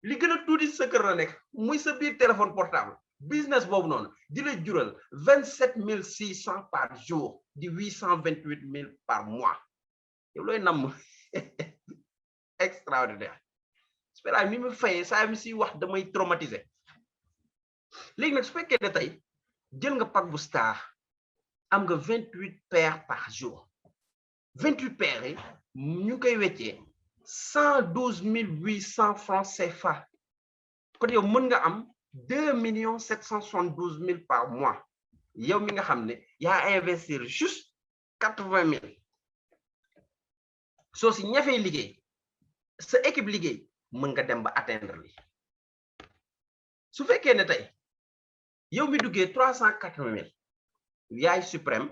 li gën a tuuti sa kër la nekk muy sa biir téléphone portable business boobu noonu di la jural 27 600 par jour di 828 000 par mois yow looy namm extraordinaire spéra mi mu fayee saa mi si wax damay traumatisé léegi nag su fekkee ne tey jël nga pack bu star am nga 28 paires par jour 28 paires yi ñu ngi koy weccee 112 800 francs CFA kon yow mën nga am 2 772 000 par mois yow mi nga xam ne yaa investir juste 80 000 soo si ñafee liggéey sa équipe liggéey mën nga dem ba atteindre li su fekkee ne tey yow mi duggee 380 000 yaay suprême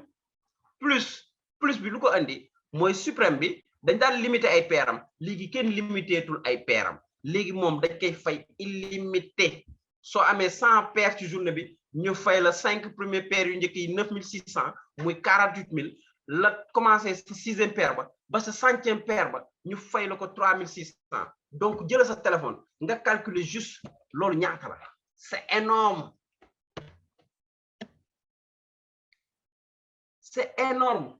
plus bi lu ko andi mooy suprême bi dañ daan limité ay pairam léegi kenn limiteetul ay pairam léegi moom dañ koy fay illimité soo amee 100 paires ci journée bi ñu fay la 5 premières paires yu njëkk yi 9600 muy 48 000 la commencé sa 6e paire ba sa 100e paire ba ñu fay la ko 3600 donc jël sa téléphone nga calculer juste loolu ñaata la c'est énorme c'est énorme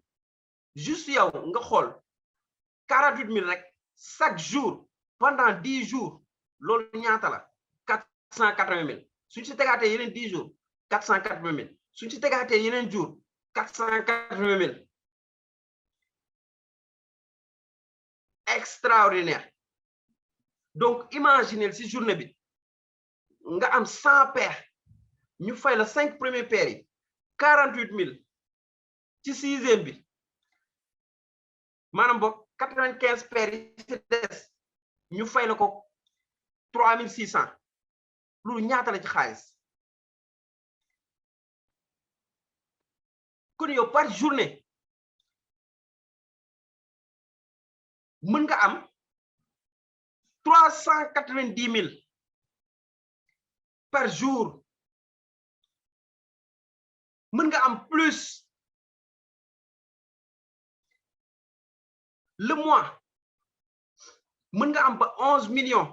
juste yow nga xool 48 000 rek chaque jour pendant 10 jours loolu ñaata la 480 000 suñ si tegaatee yeneen 10 jours 480 000 suñ si tegaatee yeneen jours 480 000 extraordinaire donc imaginez si journée bi nga am 100 paires ñu fay la 5 premières paires yi 48 000 ci 6e bi maanaam boog 95 paires yi ci des ñu fay la ko 3600 loolu ñaata la ci xaalis kon yow par journée mën nga am 390 000 par jour mën nga am plus le mois mën nga am ba 11 millions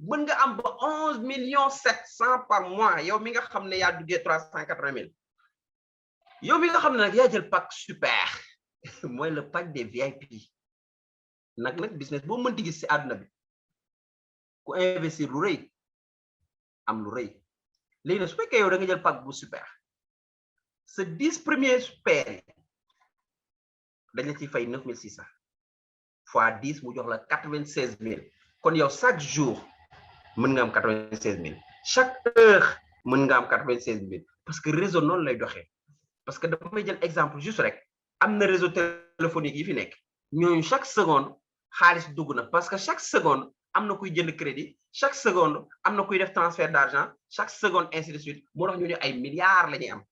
mën nga am ba 11 700 par mois yow mi nga xam ne yaa duggee 380 000 yow mi nga xam ne nag yaa jël pack super mooy le pack des VIP nag business boo mënti gis ci àdduna bi ku investir lu rëy am lu rëy léegi nag su fekkee yow da nga jël pack bu super sa 10 premiers paires dañ la ciy fay 9600 fois 10 mu jox la 96 000 kon yow chaque jour mën nga am 96 000 chaque heure mën nga am 96 000 parce que réseau noonu lay doxee parce que dafa may jël exemple juste rek am na réseau téléphonique yi fi nekk ñooñu chaque seconde xaalis dugg na parce que chaque seconde am na kuy jënd crédit chaque seconde am na kuy def transfert d'argent chaque seconde ainsi de suite moo tax ñu ne ay milliards la ñuy am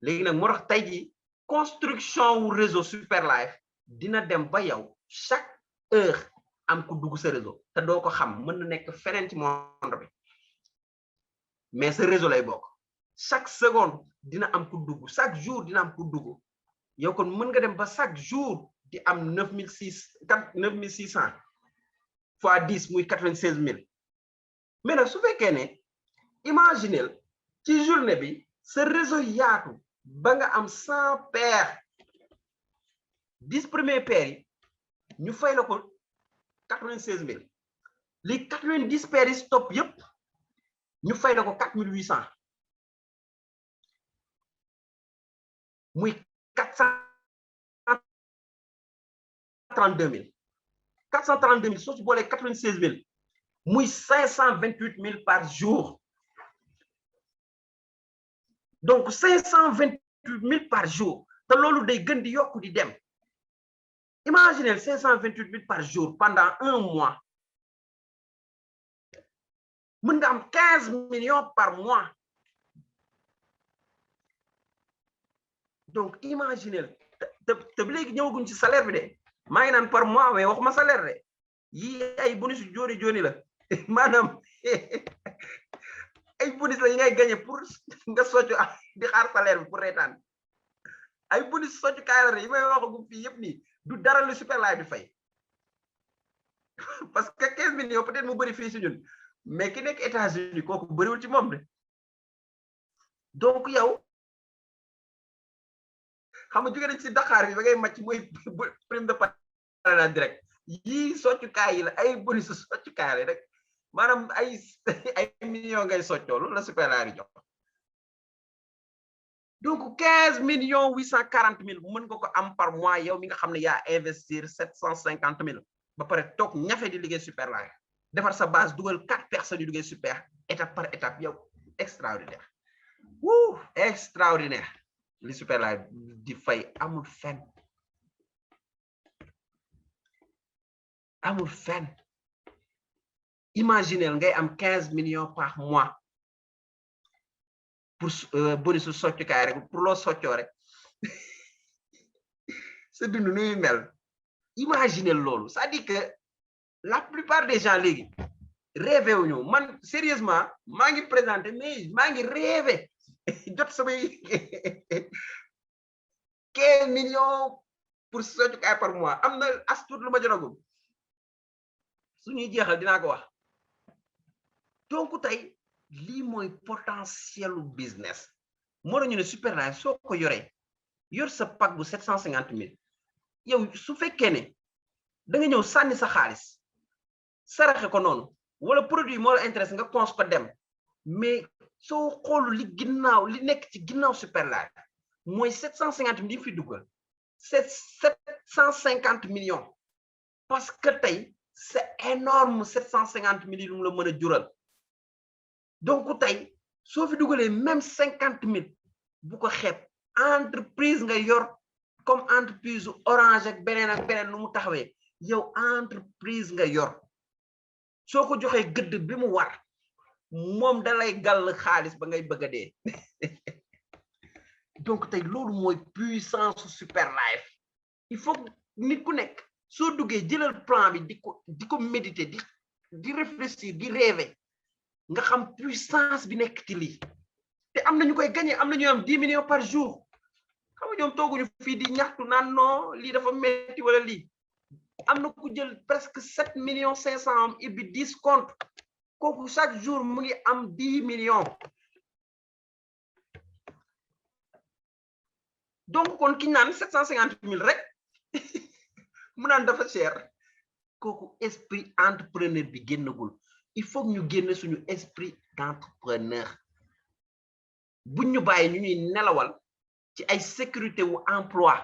léegi nag moo tax tey jii construction wu réseau super life dina dem ba yow chaque heure am ku dugg sa réseau te doo ko xam mën na nekk feneen ci monde bi mais sa réseau lay bokk chaque seconde dina am ku dugg chaque jour dina am ku dugg yow kon mën nga dem ba chaque jour di am 9600 fois 10 muy 96 000 mais nag su fekkee ne imaginez ci journée bi sa réseau yaatu ba nga am 100 paires 10 premières paires yi ñu fay la ko 96 000 les 90 paires yi stop yëpp ñu fay la ko 4800 muy 432 000 soo ci boolee 96 000 muy 528 000 par jour donc 528 000 par jour te loolu day gën di yokku di dem imaginez 528 000 par jour pendant un mois mën nga am 15 millions par mois donc imaginez te léegi ñëwaguñ ci salaire bi de maa ngi naan par mois mais waxuma salaire de yi ay bonus jooni jooni la maanaam ay bonus la yi ngay gagné pour nga soccu di xaar salaire bi pour reetaan ay bonus soccu kaay la yi may waxagum fii yëpp nii du dara lu super laay bi fay parce que 15 millions peut-être mu bëri fii si ñun mais ki nekk États-Unis kooku bëriwul ci moom de donc yow xam nga jóge nañ si Dakar bi ba ngay màcc mooy prime de parrainage direct yii soccukaay yi la ay bonus soccukaay la rek maanaam ay millions ngay soccoo loolu la super laay jox donc 15 millions 840 000 mën nga ko am par mois yow mi nga xam ne yaa investir 750 000 ba pare toog ñafe di liggéey super laay defar sa base dugal 4 personnes yu liggéey super étape par étape yow extraordinaire wuu extraordinaire li super laay di fay amul fenn imaginez ngay am 15 millions par mois pour bonus soccukaay rek pour loo soccoo rek sa dund nuy mel imaginez loolu c'est-à-dire que la plupart des gens léegi rêvé wuñu man sérieusement maa ngi présenté mais maa ngi rêvé jot samay 15 millions pour soccukaay par mois am na as tuut lu ma jotagum suñuy jeexal dinaa ko wax donc tey lii mooy potentielu business moo ñu ne super laay soo ko yoree yor sa pack bu 750 000 yow su fekkee ne da nga ñëw sànni sa xaalis saraxe ko noonu wala produit moo la intéressé nga cons ko dem mais soo xoolu li ginnaaw li nekk ci ginnaaw super laay mooy 750 000 yi fi dugal c'est 750 millions parce que tey c'est énorme 750 000 yi lu mu la mën a jural donc tey soo fi dugalee même 50 000 bu ko xeeb entreprise nga yor comme entreprise Orange ak beneen nu mu taxawee yow entreprise nga yor soo ko joxee gëdd bi mu war moom dalay gàll xaalis ba ngay bëgg a dee donc tey loolu mooy puissance super life il faut nit ku nekk soo duggee jëlal plan bi di ko méditer di réfléchir di rêver nga xam puissance bi nekk ci lii te am na ñu koy gagné am na ñu am 10 millions par jour xam nga ñoom tooguñu fii di ñaxtu naan non lii dafa metti wala lii am na ku jël presque 7 millions 500 am ibbi 10 compte kooku chaque jour mu ngi am 10 millions donc kon ki naan 750 000 rek mu naan dafa cher kooku esprit entrepreneur bi génnagul il faut ñu génne suñu esprit d'entrepreneur buñ ñu bàyyi ñu ñuy nelawal ci ay sécurité wu emploi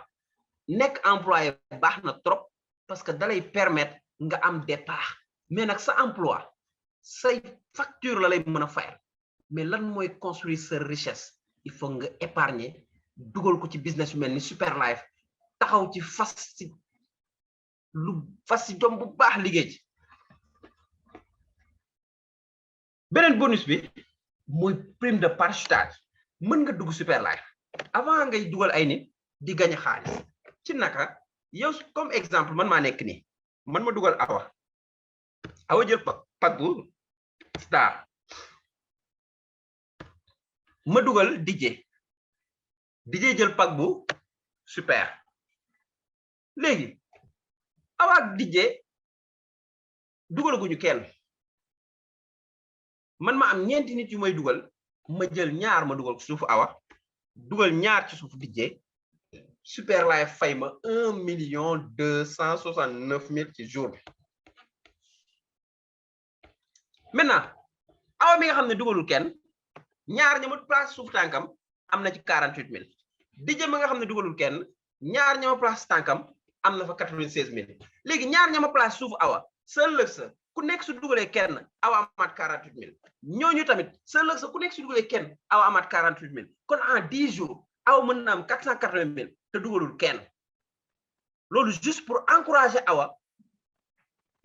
nekk employé baax na trop parce que dalay permettre nga am départ mais nag sa emploi say facture la lay mën a fayal mais lan mooy construire sa richesse il faut nga épargner dugal ko ci business yu mel ni super life taxaw ci fas ci jom bu baax liggéey ci beneen bonus bi mooy prime de parachutage mën nga dugg super life avant ngay dugal ay nit di gañ xaalis ci naka yow comme exemple man maa nekk nii man ma dugal awa jël pack bu star ma dugal DJ jël pack bu super léegi awa ak DJ dugalaguñu kenn man ma am ñeenti nit yu may dugal ma jël ñaar ma dugal ci suufu awa dugal ñaar ci suufu DJ super laay fay ma 1,269,000 ci jour bi maintenant awa mi nga xam ne dugalul kenn ñaar ña ma place suuf tànkam am na ci 48,000 DJ ma nga xam ne dugalul kenn ñaar ña ma place tànkam am na fa 96,000 léegi ñaar ña ma place suufu awa sa ëllëg sa ku nekk su dugalee kenn awa amaat 48000 ñooñu tamit sa ëllëg sa ku nekk su dugalee kenn awa amaat 48000 kon en 10 jours awa mën na am 480000 te dugalul kenn loolu juste pour encourager awa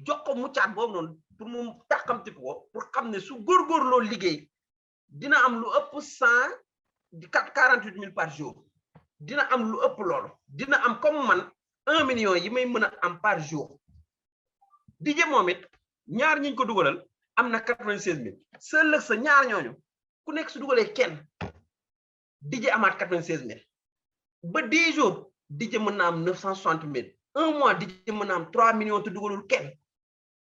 jox ko muccaat boobu noonu pour mu tàkkamti ko pour xam ne su góorgóorloo liggéey dina am lu ëpp 148 000 par jour dina am lu ëpp loolu dina am comme man 1 million yi may mën a am par jour DJ moom it ñaar ñiñ ko dugalal am na 96000 sa ëllëg sa ñaar ñooñu ku nekk su dugalee kenn DJ amaat 96000 ba 10 jours DJ mën na am 960000 un mois DJ mën na am 3 millions te dugalul kenn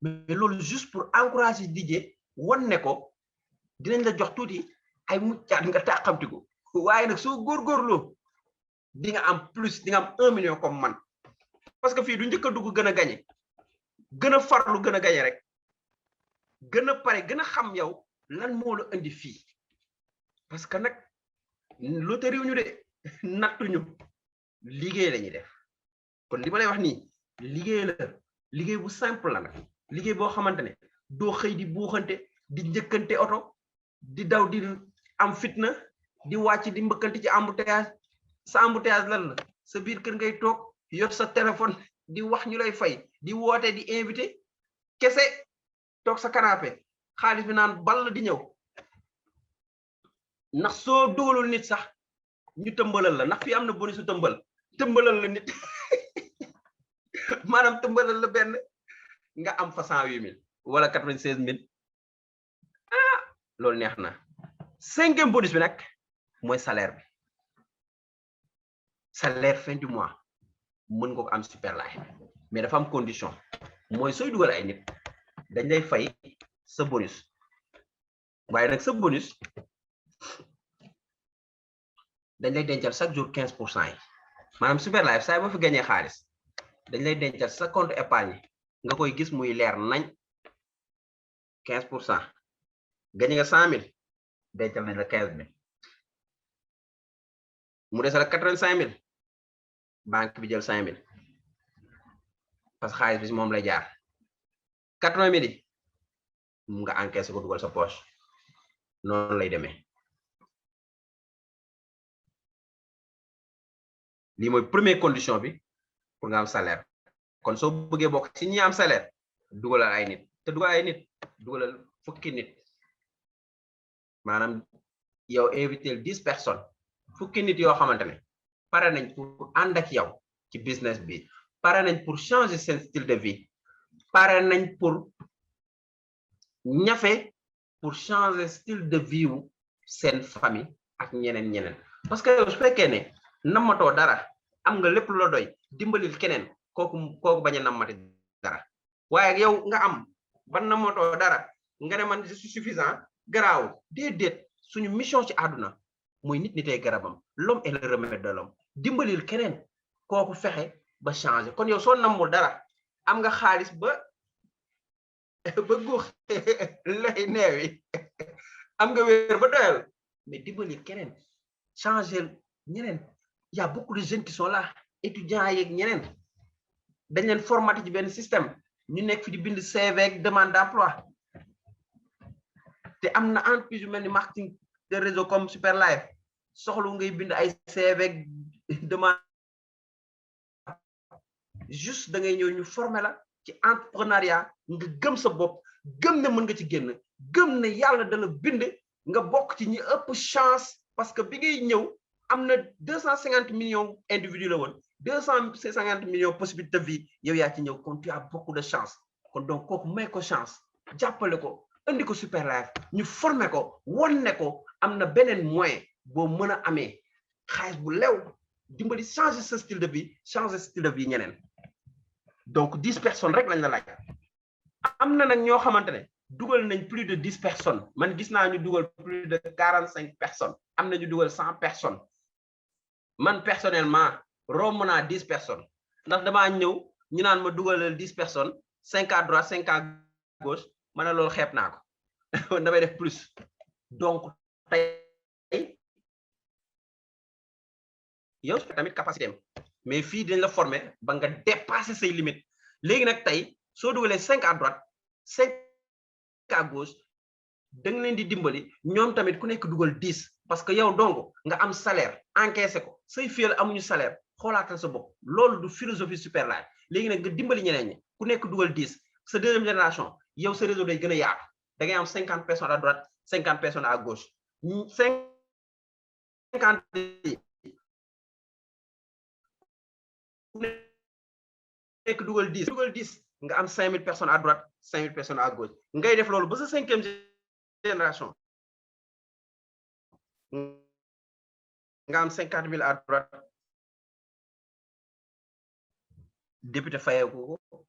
mais loolu juste pour encourager DJ wan ne ko dinañ la jox tuuti ay muccaat nga tàqamti ko waaye nag soo góorgóorloo di nga am plus di nga am 1 million comme man parce que fii du njëkk a dugg gën a gañe gën a farlu gën a gañe rek gën a pare gën a xam yow lan moo la indi fii parce que nag loterie ñu de nattuñu liggéey lañuy def kon li ma lay wax nii liggéey la liggéey bu simple la nag liggéey boo xamante ne doo xëy di buuxante di njëkkante oto di daw di am fitna di wàcc di mbëkkante ci embouteillage sa embouteillage lan la sa biir kër ngay toog yor sa téléphone di wax ñu lay fay di woote di invité kese toog sa canapé xaalis bi naan ball di ñëw ndax soo dugalul nit sax ñu tëmbalal la ndax fii am na bonus su tëmbalal la nit maanaam tëmbalal la benn nga am fa 108000 wala 96000 loolu neex na 5e bonus bi nag mooy salaire bi salaire fin du mois mën nga ko am super live mais dafa am condition mooy sooy dugal ay nit dañ lay fay sa bonus waaye nag sa bonus dañ lay dencal chaque jour 15% yi maanaam super live saa boo fi gañee xaalis dañ lay dencal sa compte épargne nga koy gis muy leer nañ 15% gañe nga 100000 dencal nañ la 15000 mu des la 85000 banque bi jël 5000 parce que xaalis bi si moom lay jaar 80000 yi mu nga encaissé ko dugal sa poche noonu lay demee lii mooy première condition bi pour nga am salaire kon soo bëggee bokk ci ñi am salaire dugalal ay nit te dugalal ay nit dugalal fukki nit maanaam yow invité 10 personnes fukki nit yoo xamante ne pare nañ pour ànd ak yow ci business bi pare nañ pour changer seen style de vie pare nañ pour ñafe pour changer style de vie wu seen famille ak ñeneen parce que yow su fekkee ne nammatoo dara am nga lépp lu la doy dimbalil keneen kooku bañ a nammati dara waaye yow nga am ba nammatoo dara nga ne man je suis suffisant garaaw déedéet suñu mission ci àdduna mooy nit nitee garabam l'homme est le remède de l'homme dimbalil keneen kooku fexe ba changer kon yow soo nammul dara am nga xaalis ba guux lay neewi am nga wéer ba doyal mais dimbalil keneen changer ñeneen y a beaucoup de jeunes qui sont là étudiants yeeg ñeneen dañ leen formaté ci benn système ñu nekk fi di bind CV ak demande d'emploi te am na entreprise yu mel ni marketing de réseau comme Super Live soxlu ngay bind ay CV ak demande juste da ngay ñëw ñu former la ci entrepreneuriat nga gëm sa bopp gëm ne mën nga ci génn gëm ne yàlla da la bind nga bokk ci ñi ëpp chance parce que bi ngay ñëw am na 250 millions individus la woon 250 millions possibilités de vie yow yaa ci ñëw kon tu as beaucoup de chance kon donc kooku may ko chance jàppale ko indi ko Super Live ñu former ko won ne ko am na beneen moyen boo mën a amee xaalis bu lew dimbali changer sa style de vie changer style de vie ñeneen donc 10 personnes rek lañ la laaj am na nag ñoo xamante ne dugal nañ plus de 10 personnes man gis naa ñu dugal plus de 45 personnes am na ñu dugal 100 personnes man personnellement romb naa 10 personnes ndax damaa ñëw ñu naan ma dugalal 10 personnes 5 à droite 5 à gauche ma ne loolu xeeb naa ko damay def plus donc tey yow tamit capacité am mais fii dañ la former ba nga dépasser say limites léegi nag tey soo dugalee 5 à droite 5 à gauche da nga leen di dimbali ñoom tamit ku nekk dugal 10 parce que yow donc nga am salaire encaissé ko say fiyel amuñu salaire xoolaatal sa bopp loolu du philosophie super live léegi nag nga dimbali ñeneen ñi ku nekk dugal 10 sa deuxième génération yow sa réseau day gën a yaatu da ngay am 50 personnes à droite 50 personnes à gauche 50 nekk dugal 10 nga am 5000 personnes à droite 5000 personnes à gauche ngay def loolu ba sa 5e génération nga am 50 000 à droite député fayeeku ko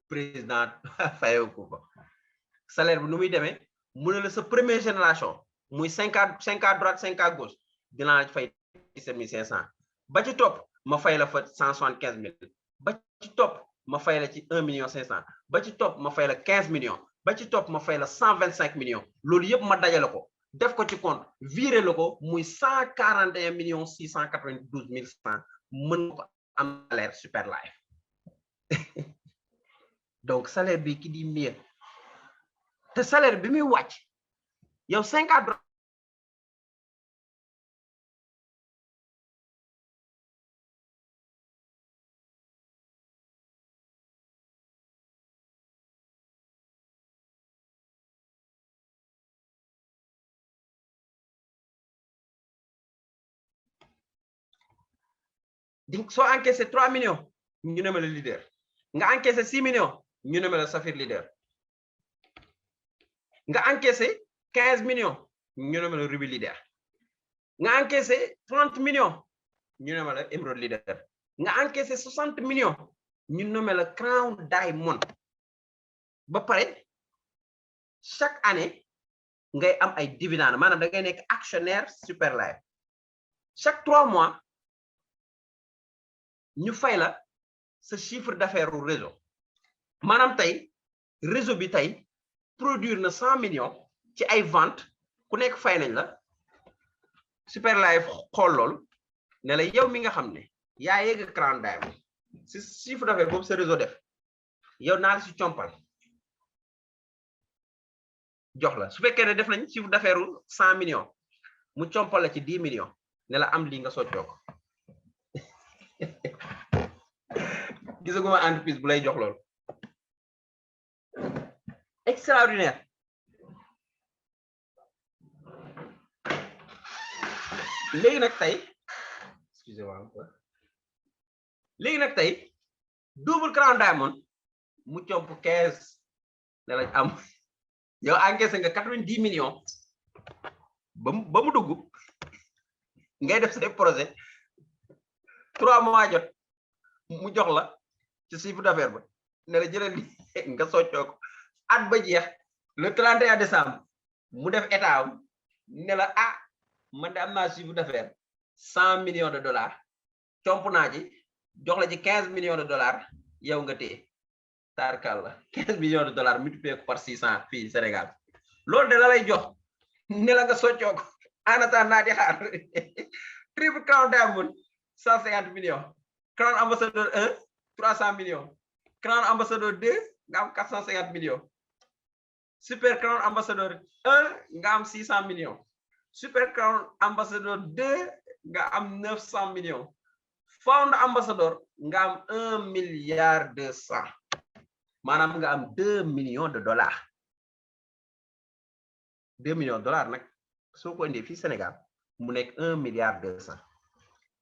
président fayeeku ko salaire bi nu muy demee mu ne la sa première génération muy 5 à droite 5 à gauche dinaa la fay 17 500 ba ci topp ma fay la fa 175 000 ba ci topp ma fay la ci 1 500 000 ba ci topp ma fay la 15 millions ba ci topp ma fay la 125 millions loolu yëpp ma dajale ko def ko ci compte viré la ko muy 141 692 100 mën ko am salaire super live donc salaire bi ki di mieux te salaire bi muy wàcc yow 5 à droite donc soo encaissé 3 millions ñu ne ma la leader nga encaissé 6 millions ñu ne ma la Safir leader nga encaissé 15 millions ñu ne ma la Ruby leader nga encaissé 30 millions ñu ne ma la Emerald leader nga encaissé 60 millions ñu ne ma la Crown Diamond ba pare chaque année ngay am ay dividendes maanaam da ngay nekk actionnaire super live chaque 3 mois ñu fay la sa chiffre d'affaires au réseau maanaam tey réseau bi tey produire na 100 millions ci ay ventes ku nekk fay nañ la super live xool lool ne la yow mi nga xam ne yaa yegg Crown Diamond si chiffre d'affaires boobu sa réseau def yow naa la si compal jox la su fekkee ne def nañ chiffre d'affaires 100 millions mu compal la ci 10 millions ne la am lii nga soccoo ko gisaguma entreprise bu lay jox loolu extraordinaire léegi nag tey excusez-moi léegi nag tey double Crown Diamond mu comp 15 ne lañ am yow encaissé nga 90 millions ba mu dugg ngay def say projet 3 mois jot mu jox la ci chiffre d'affaires ba ne la jëlal nga soccoo ko at ba jeex le 31 décembre mu def état ne la ah man de am naa chiffre d'affaires 100 millions de dollars comp naa ci jox la ci 15 millions de dollars yow nga téye tarkal la 15 millions de dollars multiplié ko par 600 fii Sénégal loolu de la lay jox ne la nga soccoo ko en attendant di xaar triple Crown Diamond 150 millions Crown Ambassadeur 1 300 millions Crown Ambassadeur 2 nga am 450 millions Super Crown Ambassadeur 1 nga am 600 millions Super Crown Ambassadeur 2 nga am 900 millions Found Ambassadeur nga am 1 milliard 200 maanaam nga am 2 millions de dollars 2 millions de dollars nag soo ko indee fii Sénégal mu nekk 1 milliard 200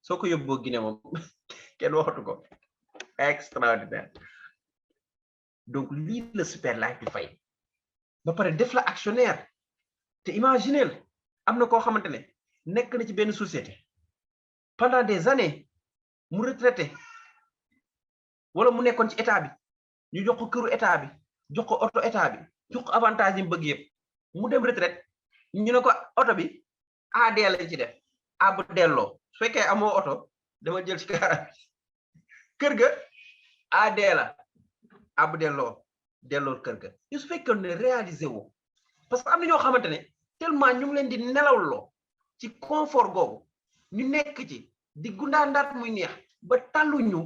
soo ko yóbboo Guinée moom kenn waxatu ko extraordinaire donc lii la super live di fay ba pare def la actionnaire te imaginez am na koo xamante ne nekk na ci benn société pendant des années mu retraité wala mu nekkoon ci état bi ñu jox ko këru état bi jox ko oto état bi jox ko avantage yi mu bëgg yëpp mu dem retraite ñu ne ko oto bi AD lañ ci def ab delloo su fekkee amoo oto dama jël ci kër ga AD la ab delloo kër ga yu su fekkee ne réalisé wu parce que am na ñoo xamante ne tellement ñu ngi leen di nelawloo ci confort googu ñu nekk ci di gundaandaat muy neex ba tàlluñu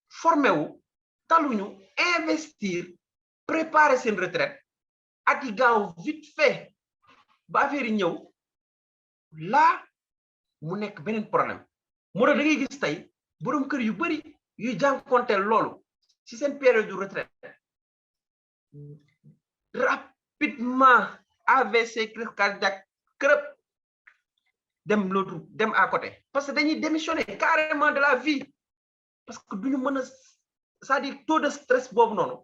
formé wu taluñu investir préparer seen retraite at yi gaaw vite fait ba affaire yi ñëw là mu nekk beneen problème moo tax da ngay gis tey borom kër yu bari yuy jànkonteel loolu ci seen période de retraite rapidement AVC crise cardiaque kërëb dem l'autre dem à côté parce que dañuy démissionner carrément de la vie parce que duñu mën a c'est-à-dire taux de stress boobu noonu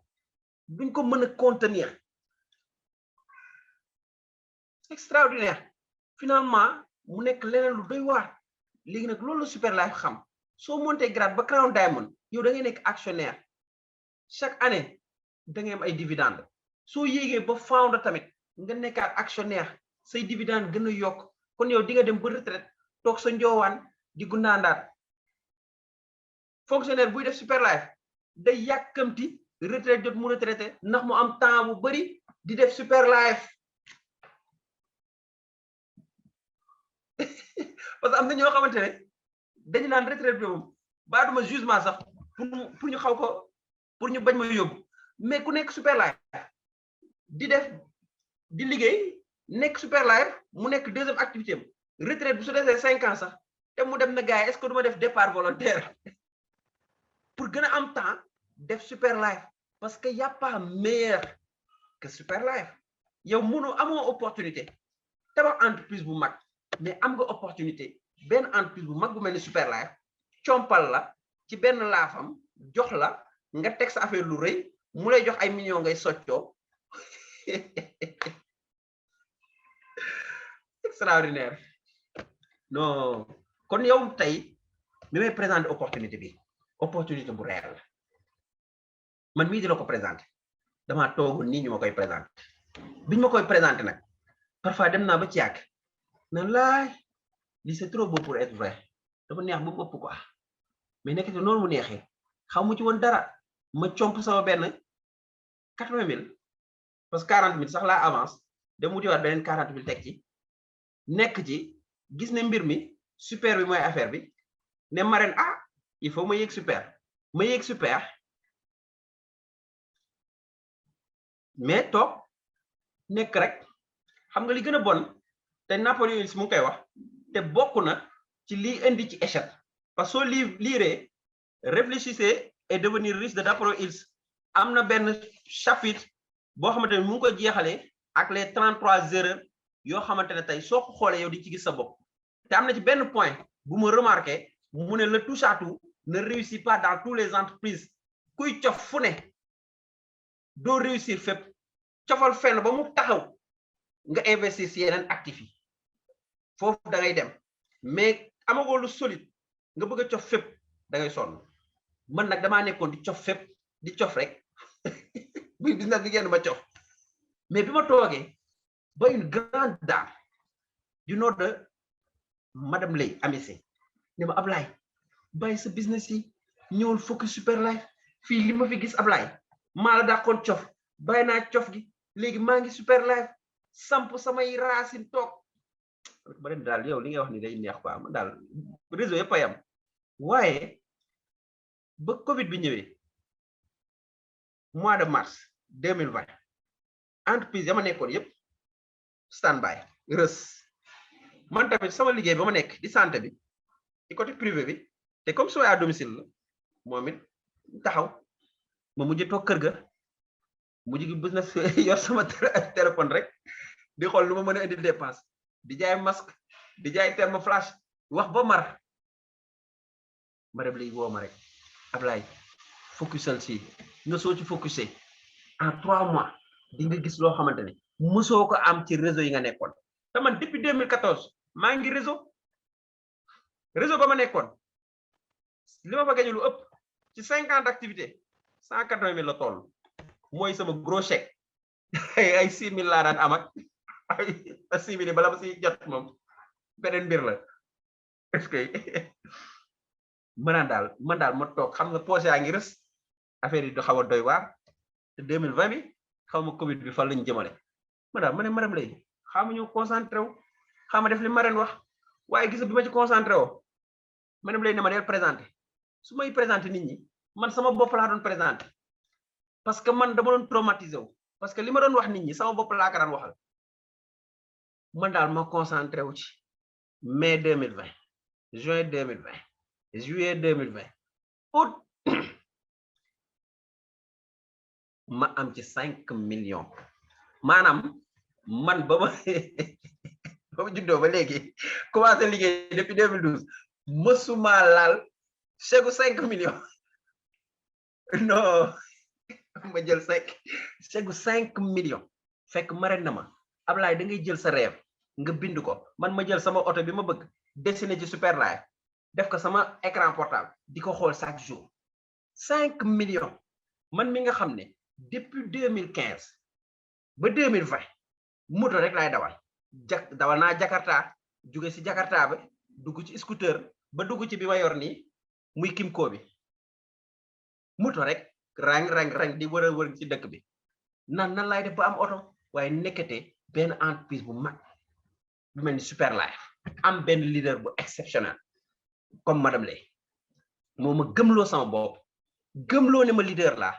duñ ko mën a contenir extraordinaire finalement mu nekk leneen lu doy waar léegi nag loolu la Superlife xam soo monté grade ba Crown Diamond yow da ngay nekk actionnaire chaque année da ngay am ay dividendes soo yéegee ba founder tamit nga nekkaat actionnaire say dividende gën a yokk kon yow di nga dem ba retraite toog sa njoowaan di gundaandaat fonctionnaire buy def Superlife day yàkkamti retraite jot mu retraité ndax mu am temps bu bari di def Superlife parce que am na ñoo xamante ne dañu naan retraite bi moom baaduma jugement sax pour ñu xaw ko pour ñu bañ ma yóbbu mais ku nekk Superlife di def di liggéey nekk Superlife mu nekk deuxième activité am retraite bu su desee 5 ans sax te mu dem na gars yi est-ce que du ma def départ volontaire pour gën a am temps def Superlife parce que y a pas meilleur que Superlife yow mënu amoo opportunité tabax entreprise bu mag mais am nga opportunité benn entreprise bu mag bu mel ni Superlife compal la ci benn laafam jox la nga teg sa affaire lu rëy mu lay jox ay millions ngay soccoo extraordinaire non kon yow tey mi may présenter opportunité bi opportunité bu réel la man mii di la ko présenter dama toogoon nii ñu ma koy présenter biñ ma koy présenter nag parfois dem naa ba ci yàgg nan laay lii c'est trop beau pour être vrai dafa neex ba mu ëpp quoi mais nekk te noonu mu neexee xaw mu ci woon dara ma comp sama benn 80 000 parce que 40 000 sax laa avance dem wutiwaat beneen 40 000 teg ci nekk ci gis ne mbir mi super bi mooy affaire bi ne marraine ah il faut ma yéeg super mais toog nekk rek xam nga li gën a bon te Napoléon Hill mu ngi koy wax te bokk na ci lii indi ci échec parce que soo liiree réfléchissez et devenir riche de Napoléon Hill am na benn chapitre boo xamante ne mu ngi koy jeexalee ak les 33 erreurs yoo xamante ne tey soo ko xoolee yow di ci gis sa bopp te am na ci benn point bu ma remarqué mu ne le touche à tout ne réussit pas dans toutes les entreprises kuy cof fu ne doo réussir fépp cofal fenn ba mu taxaw nga investir ci yeneen actifs yi foofu da ngay dem mais amagoo lu solide nga bëgg a cof fépp da ngay sonn man nag damaa nekkoon di cof fépp di cof rek buy business bi génn ma cof mais bi ma toogee ba une grande dame du nom de madame Lay Amissé ne ma Ablaye bàyyi sa business yi ñëwul focus Superlife fii li ma fi gis Ablaye maa la dàqoon cof bàyyi naa cof gi léegi maa ngi Superlife samp samay racine toog ba dem daal yow li nga wax ni day neex quoi man daal réseau yëpp a yam waaye ba Covid bi ñëwee mois de mars 2020 entreprise yama nekkoon yëpp standby rës man tamit sama liggéey ba ma nekk di santé bi ci côté privé bi te comme soin à domicile la moom it taxaw ma mujj toog kër ga mujj gi business yor sama téléphone rek di xool lu ma mën a indi dépense di jaay masque di jaay thermoflash wax ba mar ma dem léegi woo ma rek Ablaye focusal si nga soo ci focusé en 3 mois di nga gis loo xamante ne mosoo ko am ci réseau yi nga nekkoon te man depuis 2014 maa ngi réseau ba ma nekkoon li ma fa gañe lu ëpp ci 5 ans d'activité 180 000 la toll mooy sama gros chèque ay 6 000 laa daan am ak ay 6 000 bala ma si jot moom beneen mbir la est-ce que man daal ma toog xam nga poche yaa ngi rës affaire yi du xaw a doy waar te 2020 bi xaw ma Covid bi fan lañu jëmale ma daal ma ne madame lay xaama ñu concentré wu xaama def li ma ren wax waaye gis bi ma ci concentré woo madame lay ne ma del présenté su may présenté nit ñi man sama bopp laa doon présenté parce que man dama doon traumatisé wu parce que li ma doon wax nit ñi sama bopp laa ko daan waxal man daal ma concentré wu ci mai 2020 juin 2020 juillet 2020 août ma am ci 5 millions maanaam man ba ma juddoo ba léegi commencé liggéey depuis 2012 mësuma laal chèque 5 millions non ma jël chèque 5 millions fekk mare na ma Ablaye da ngay jël sa rêve nga bind ko man ma jël sama oto bi ma bëgg dessiné ci Superlife def ko sama écran portable di ko xool chaque jour 5 millions man mi nga xam ne depuis 2015 ba 2020 moto rek laay dawal naa Jakarta jóge ci Jakarta ba dugg ci scooter ba dugg ci bi ma yor nii muy Kimco bi moto rek rang di wër ci dëkk bi nan laay def ba am oto waaye nekkete benn entreprise bu mag bu mel ni Superlife am benn leader bu exceptionnel comme madame Lay moo ma gëmloo sama bopp gëmloo ne ma leader laa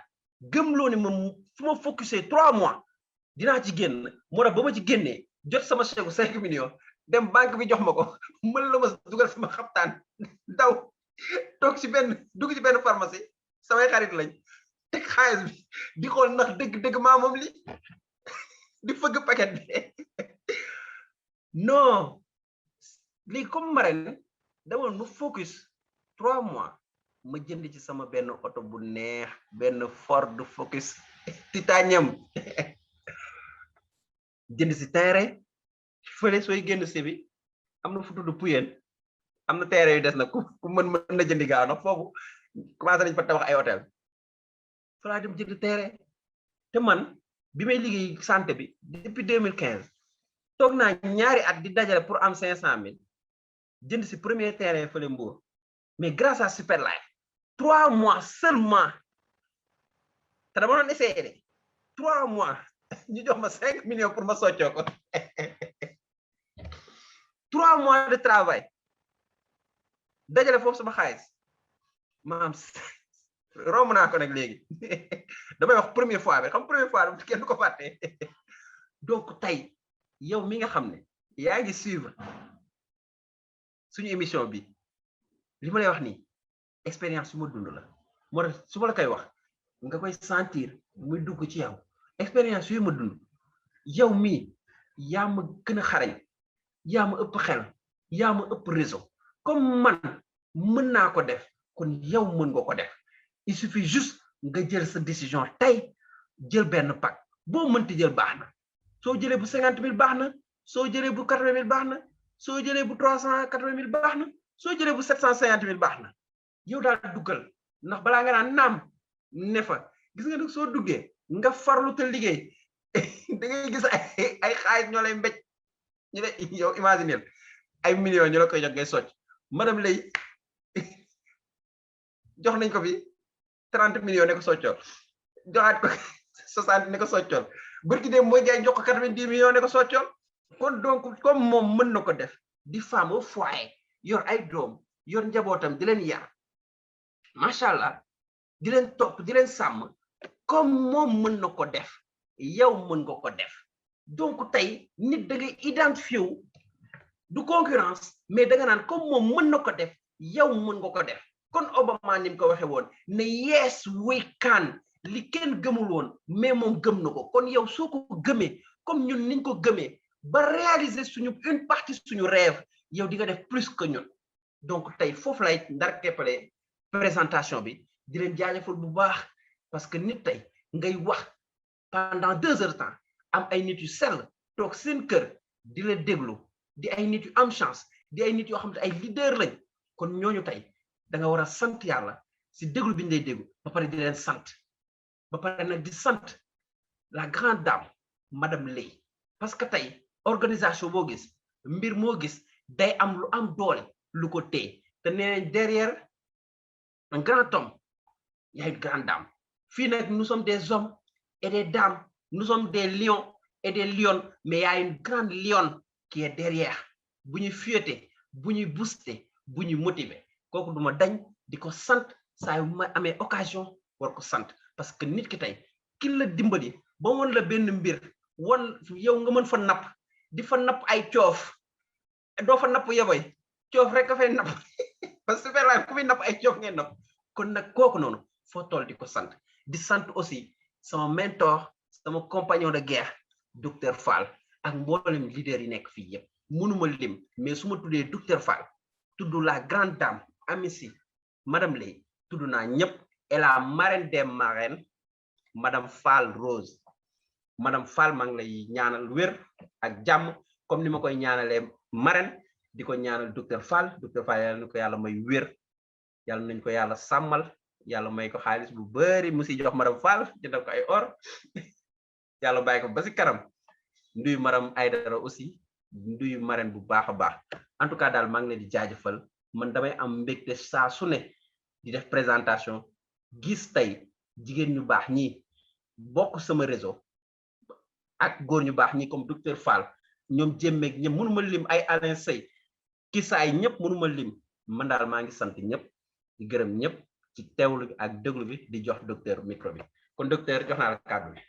gëmloo ne ma fu ma focusé 3 mois dinaa ci génn moo tax ba ma ci génnee jot sama chèque 5 millions dem banque bi jox ma ko mën la ma dugal sama xaptaan daw toog ci dugg ci benn pharmacie samay xarit lañ teg xaalis bi di xool ndax dëgg maa moom li di fëgg paquet bi non lii comme marraine dama nu focus 3 mois ma jënd ci sama benn oto bu neex benn Ford Focus titanium jënd ci terrain fële sooy génn si bi am na fu tudd Puyeen am na terrain yu des na ku mën na jëndi gaaw na foofu commencé nañ fa tabax ay hôtel fa laa dem jënd terrain te man bi may liggéey santé bi depuis 2015 toog naa ñaari at di dajale pour am 500 000 jënd ci premier terrain fële Mbour mais grâce à Superlife 3 mois seulement te dama doon essayé de 3 mois ñu jox ma 5 millions pour ma soccoo ko 3 mois de travail dajale foofu sama xaalis maam romb naa ko nag léegi damay wax première fois bi xam première fois kenn du ko fàtte donc tey yow mi nga xam ne yaa ngi suivre suñu émission bi li ma lay wax nii expérience su ma dund la moo tax su ma la koy wax nga koy sentir muy dugg ci yow expérience yu ma dund yow mii yaa ma gën a xarañ yaa ma ëpp xel yaa ma ëpp réseau comme man mën naa ko def kon yow mën nga ko def il suffit juste nga jël sa décision tey jël benn pack boo mënti jël baax na soo jëlee bu 50 000 baax na soo jëlee bu 80 000 baax na soo jëlee bu 380 000 baax na soo jëlee bu 750 000 baax na yow daal duggal ndax balaa nga naan naam ne fa gis nga nag soo duggee nga farlu te liggéey da ngay gis ay xaalis ñoo lay mbéj ñu ne yow imaginer ay millions ñu la koy jox ngay socc madame Lay jox nañ ko fi 30 millions ne ko soccool joxaat ko 60 ne ko soccool bërki dem mooy jaay jox ko 90 millions ne ko soccool kon donc comme moom mën na ko def di femme au foyer yor ay doom yor njabootam di leen yar macha allah di leen topp di leen sàmm comme moom mën na ko def yow mën nga ko def donc tey nit da ngay identifié wu du concurrence mais da nga naan comme moom mën na ko def yow mën nga ko def kon Obama ni mu ko waxee woon ne yes we can li kenn gëmul woon mais moom gëm na ko kon yow soo ko gëmee comme ñun niñ ko gëmee ba réaliser suñu une partie suñu rêve yow di nga def plus que ñun donc tey foofu lay ndar keppale présentation bi di leen jaajëfal bu baax parce que nit tey ngay wax pendant 2 heures de temps am ay nit yu sell toog seen kër di la déglu di ay nit yu am chance di ay nit yoo xam ne ay leader lañ kon ñooñu tey da nga war a sant yàlla si déglu bi ñu lay déglu ba pare di leen sant ba pare nag di sant la grande dame madame Lay parce que tey organisation boo gis mbir moo gis day am lu am doole lu ko téye te nee derrière un grand homme il y a une grande dame fii nag nous sommes des hommes et des dames nous sommes des lions et des lionnes mais il y a une grande lionne qui est derrière bu ñuy fiyete bu ñuy booster bu ñuy motiver kooku duma dañ di ko sant saa yu ma amee occasion war ko sant parce que nit ki tey ki la dimbali ba won la benn mbir won yow nga mën fa napp di fa napp ay coof doo fa napp yaboy coof rek ka fay napp parce que la ku fi napp ay coof ngeen napp kon nag kooku noonu foo toll di ko sant di sant aussi sama mentor sama compagnon de guerre docteur Fall ak mboolem leader yi nekk fii yëpp mënuma lim mais su ma tuddee docteur Fall tudd la grande dame Amici madame Lay tudd naa ñëpp et la marraine des marraines madame Fall Rose madame Fall maa ngi lay ñaanal wér ak jàmm comme ni ma koy ñaanalee marraine di ko ñaanal docteur Fall yàlla na ko yàlla may wér yàlla nañ ko yàlla sàmmal yàlla may ko xaalis bu bari mu si jox madame Fall jëndal ko ay or yàlla bàyyi ko ba si kanam nduyu madame Aïdara aussi nduyu marraine bu baax a baax en tout cas daal maa ngi leen di jaajëfal man damay am mbégte saa su ne di def présentation gis tey jigéen ñu baax ñi bokk sama réseau ak góor ñu baax ñi comme docteur Fall ñoom jémmeeg ñëpp mënuma lim ay Alain Sey ki saay ñëpp mënuma lim man daal maa ngi sant ñëpp di gërëm ñëpp ci teewlu bi ak déglu bi di jox docteur micro bi kon docteur jox naa la kàddu bi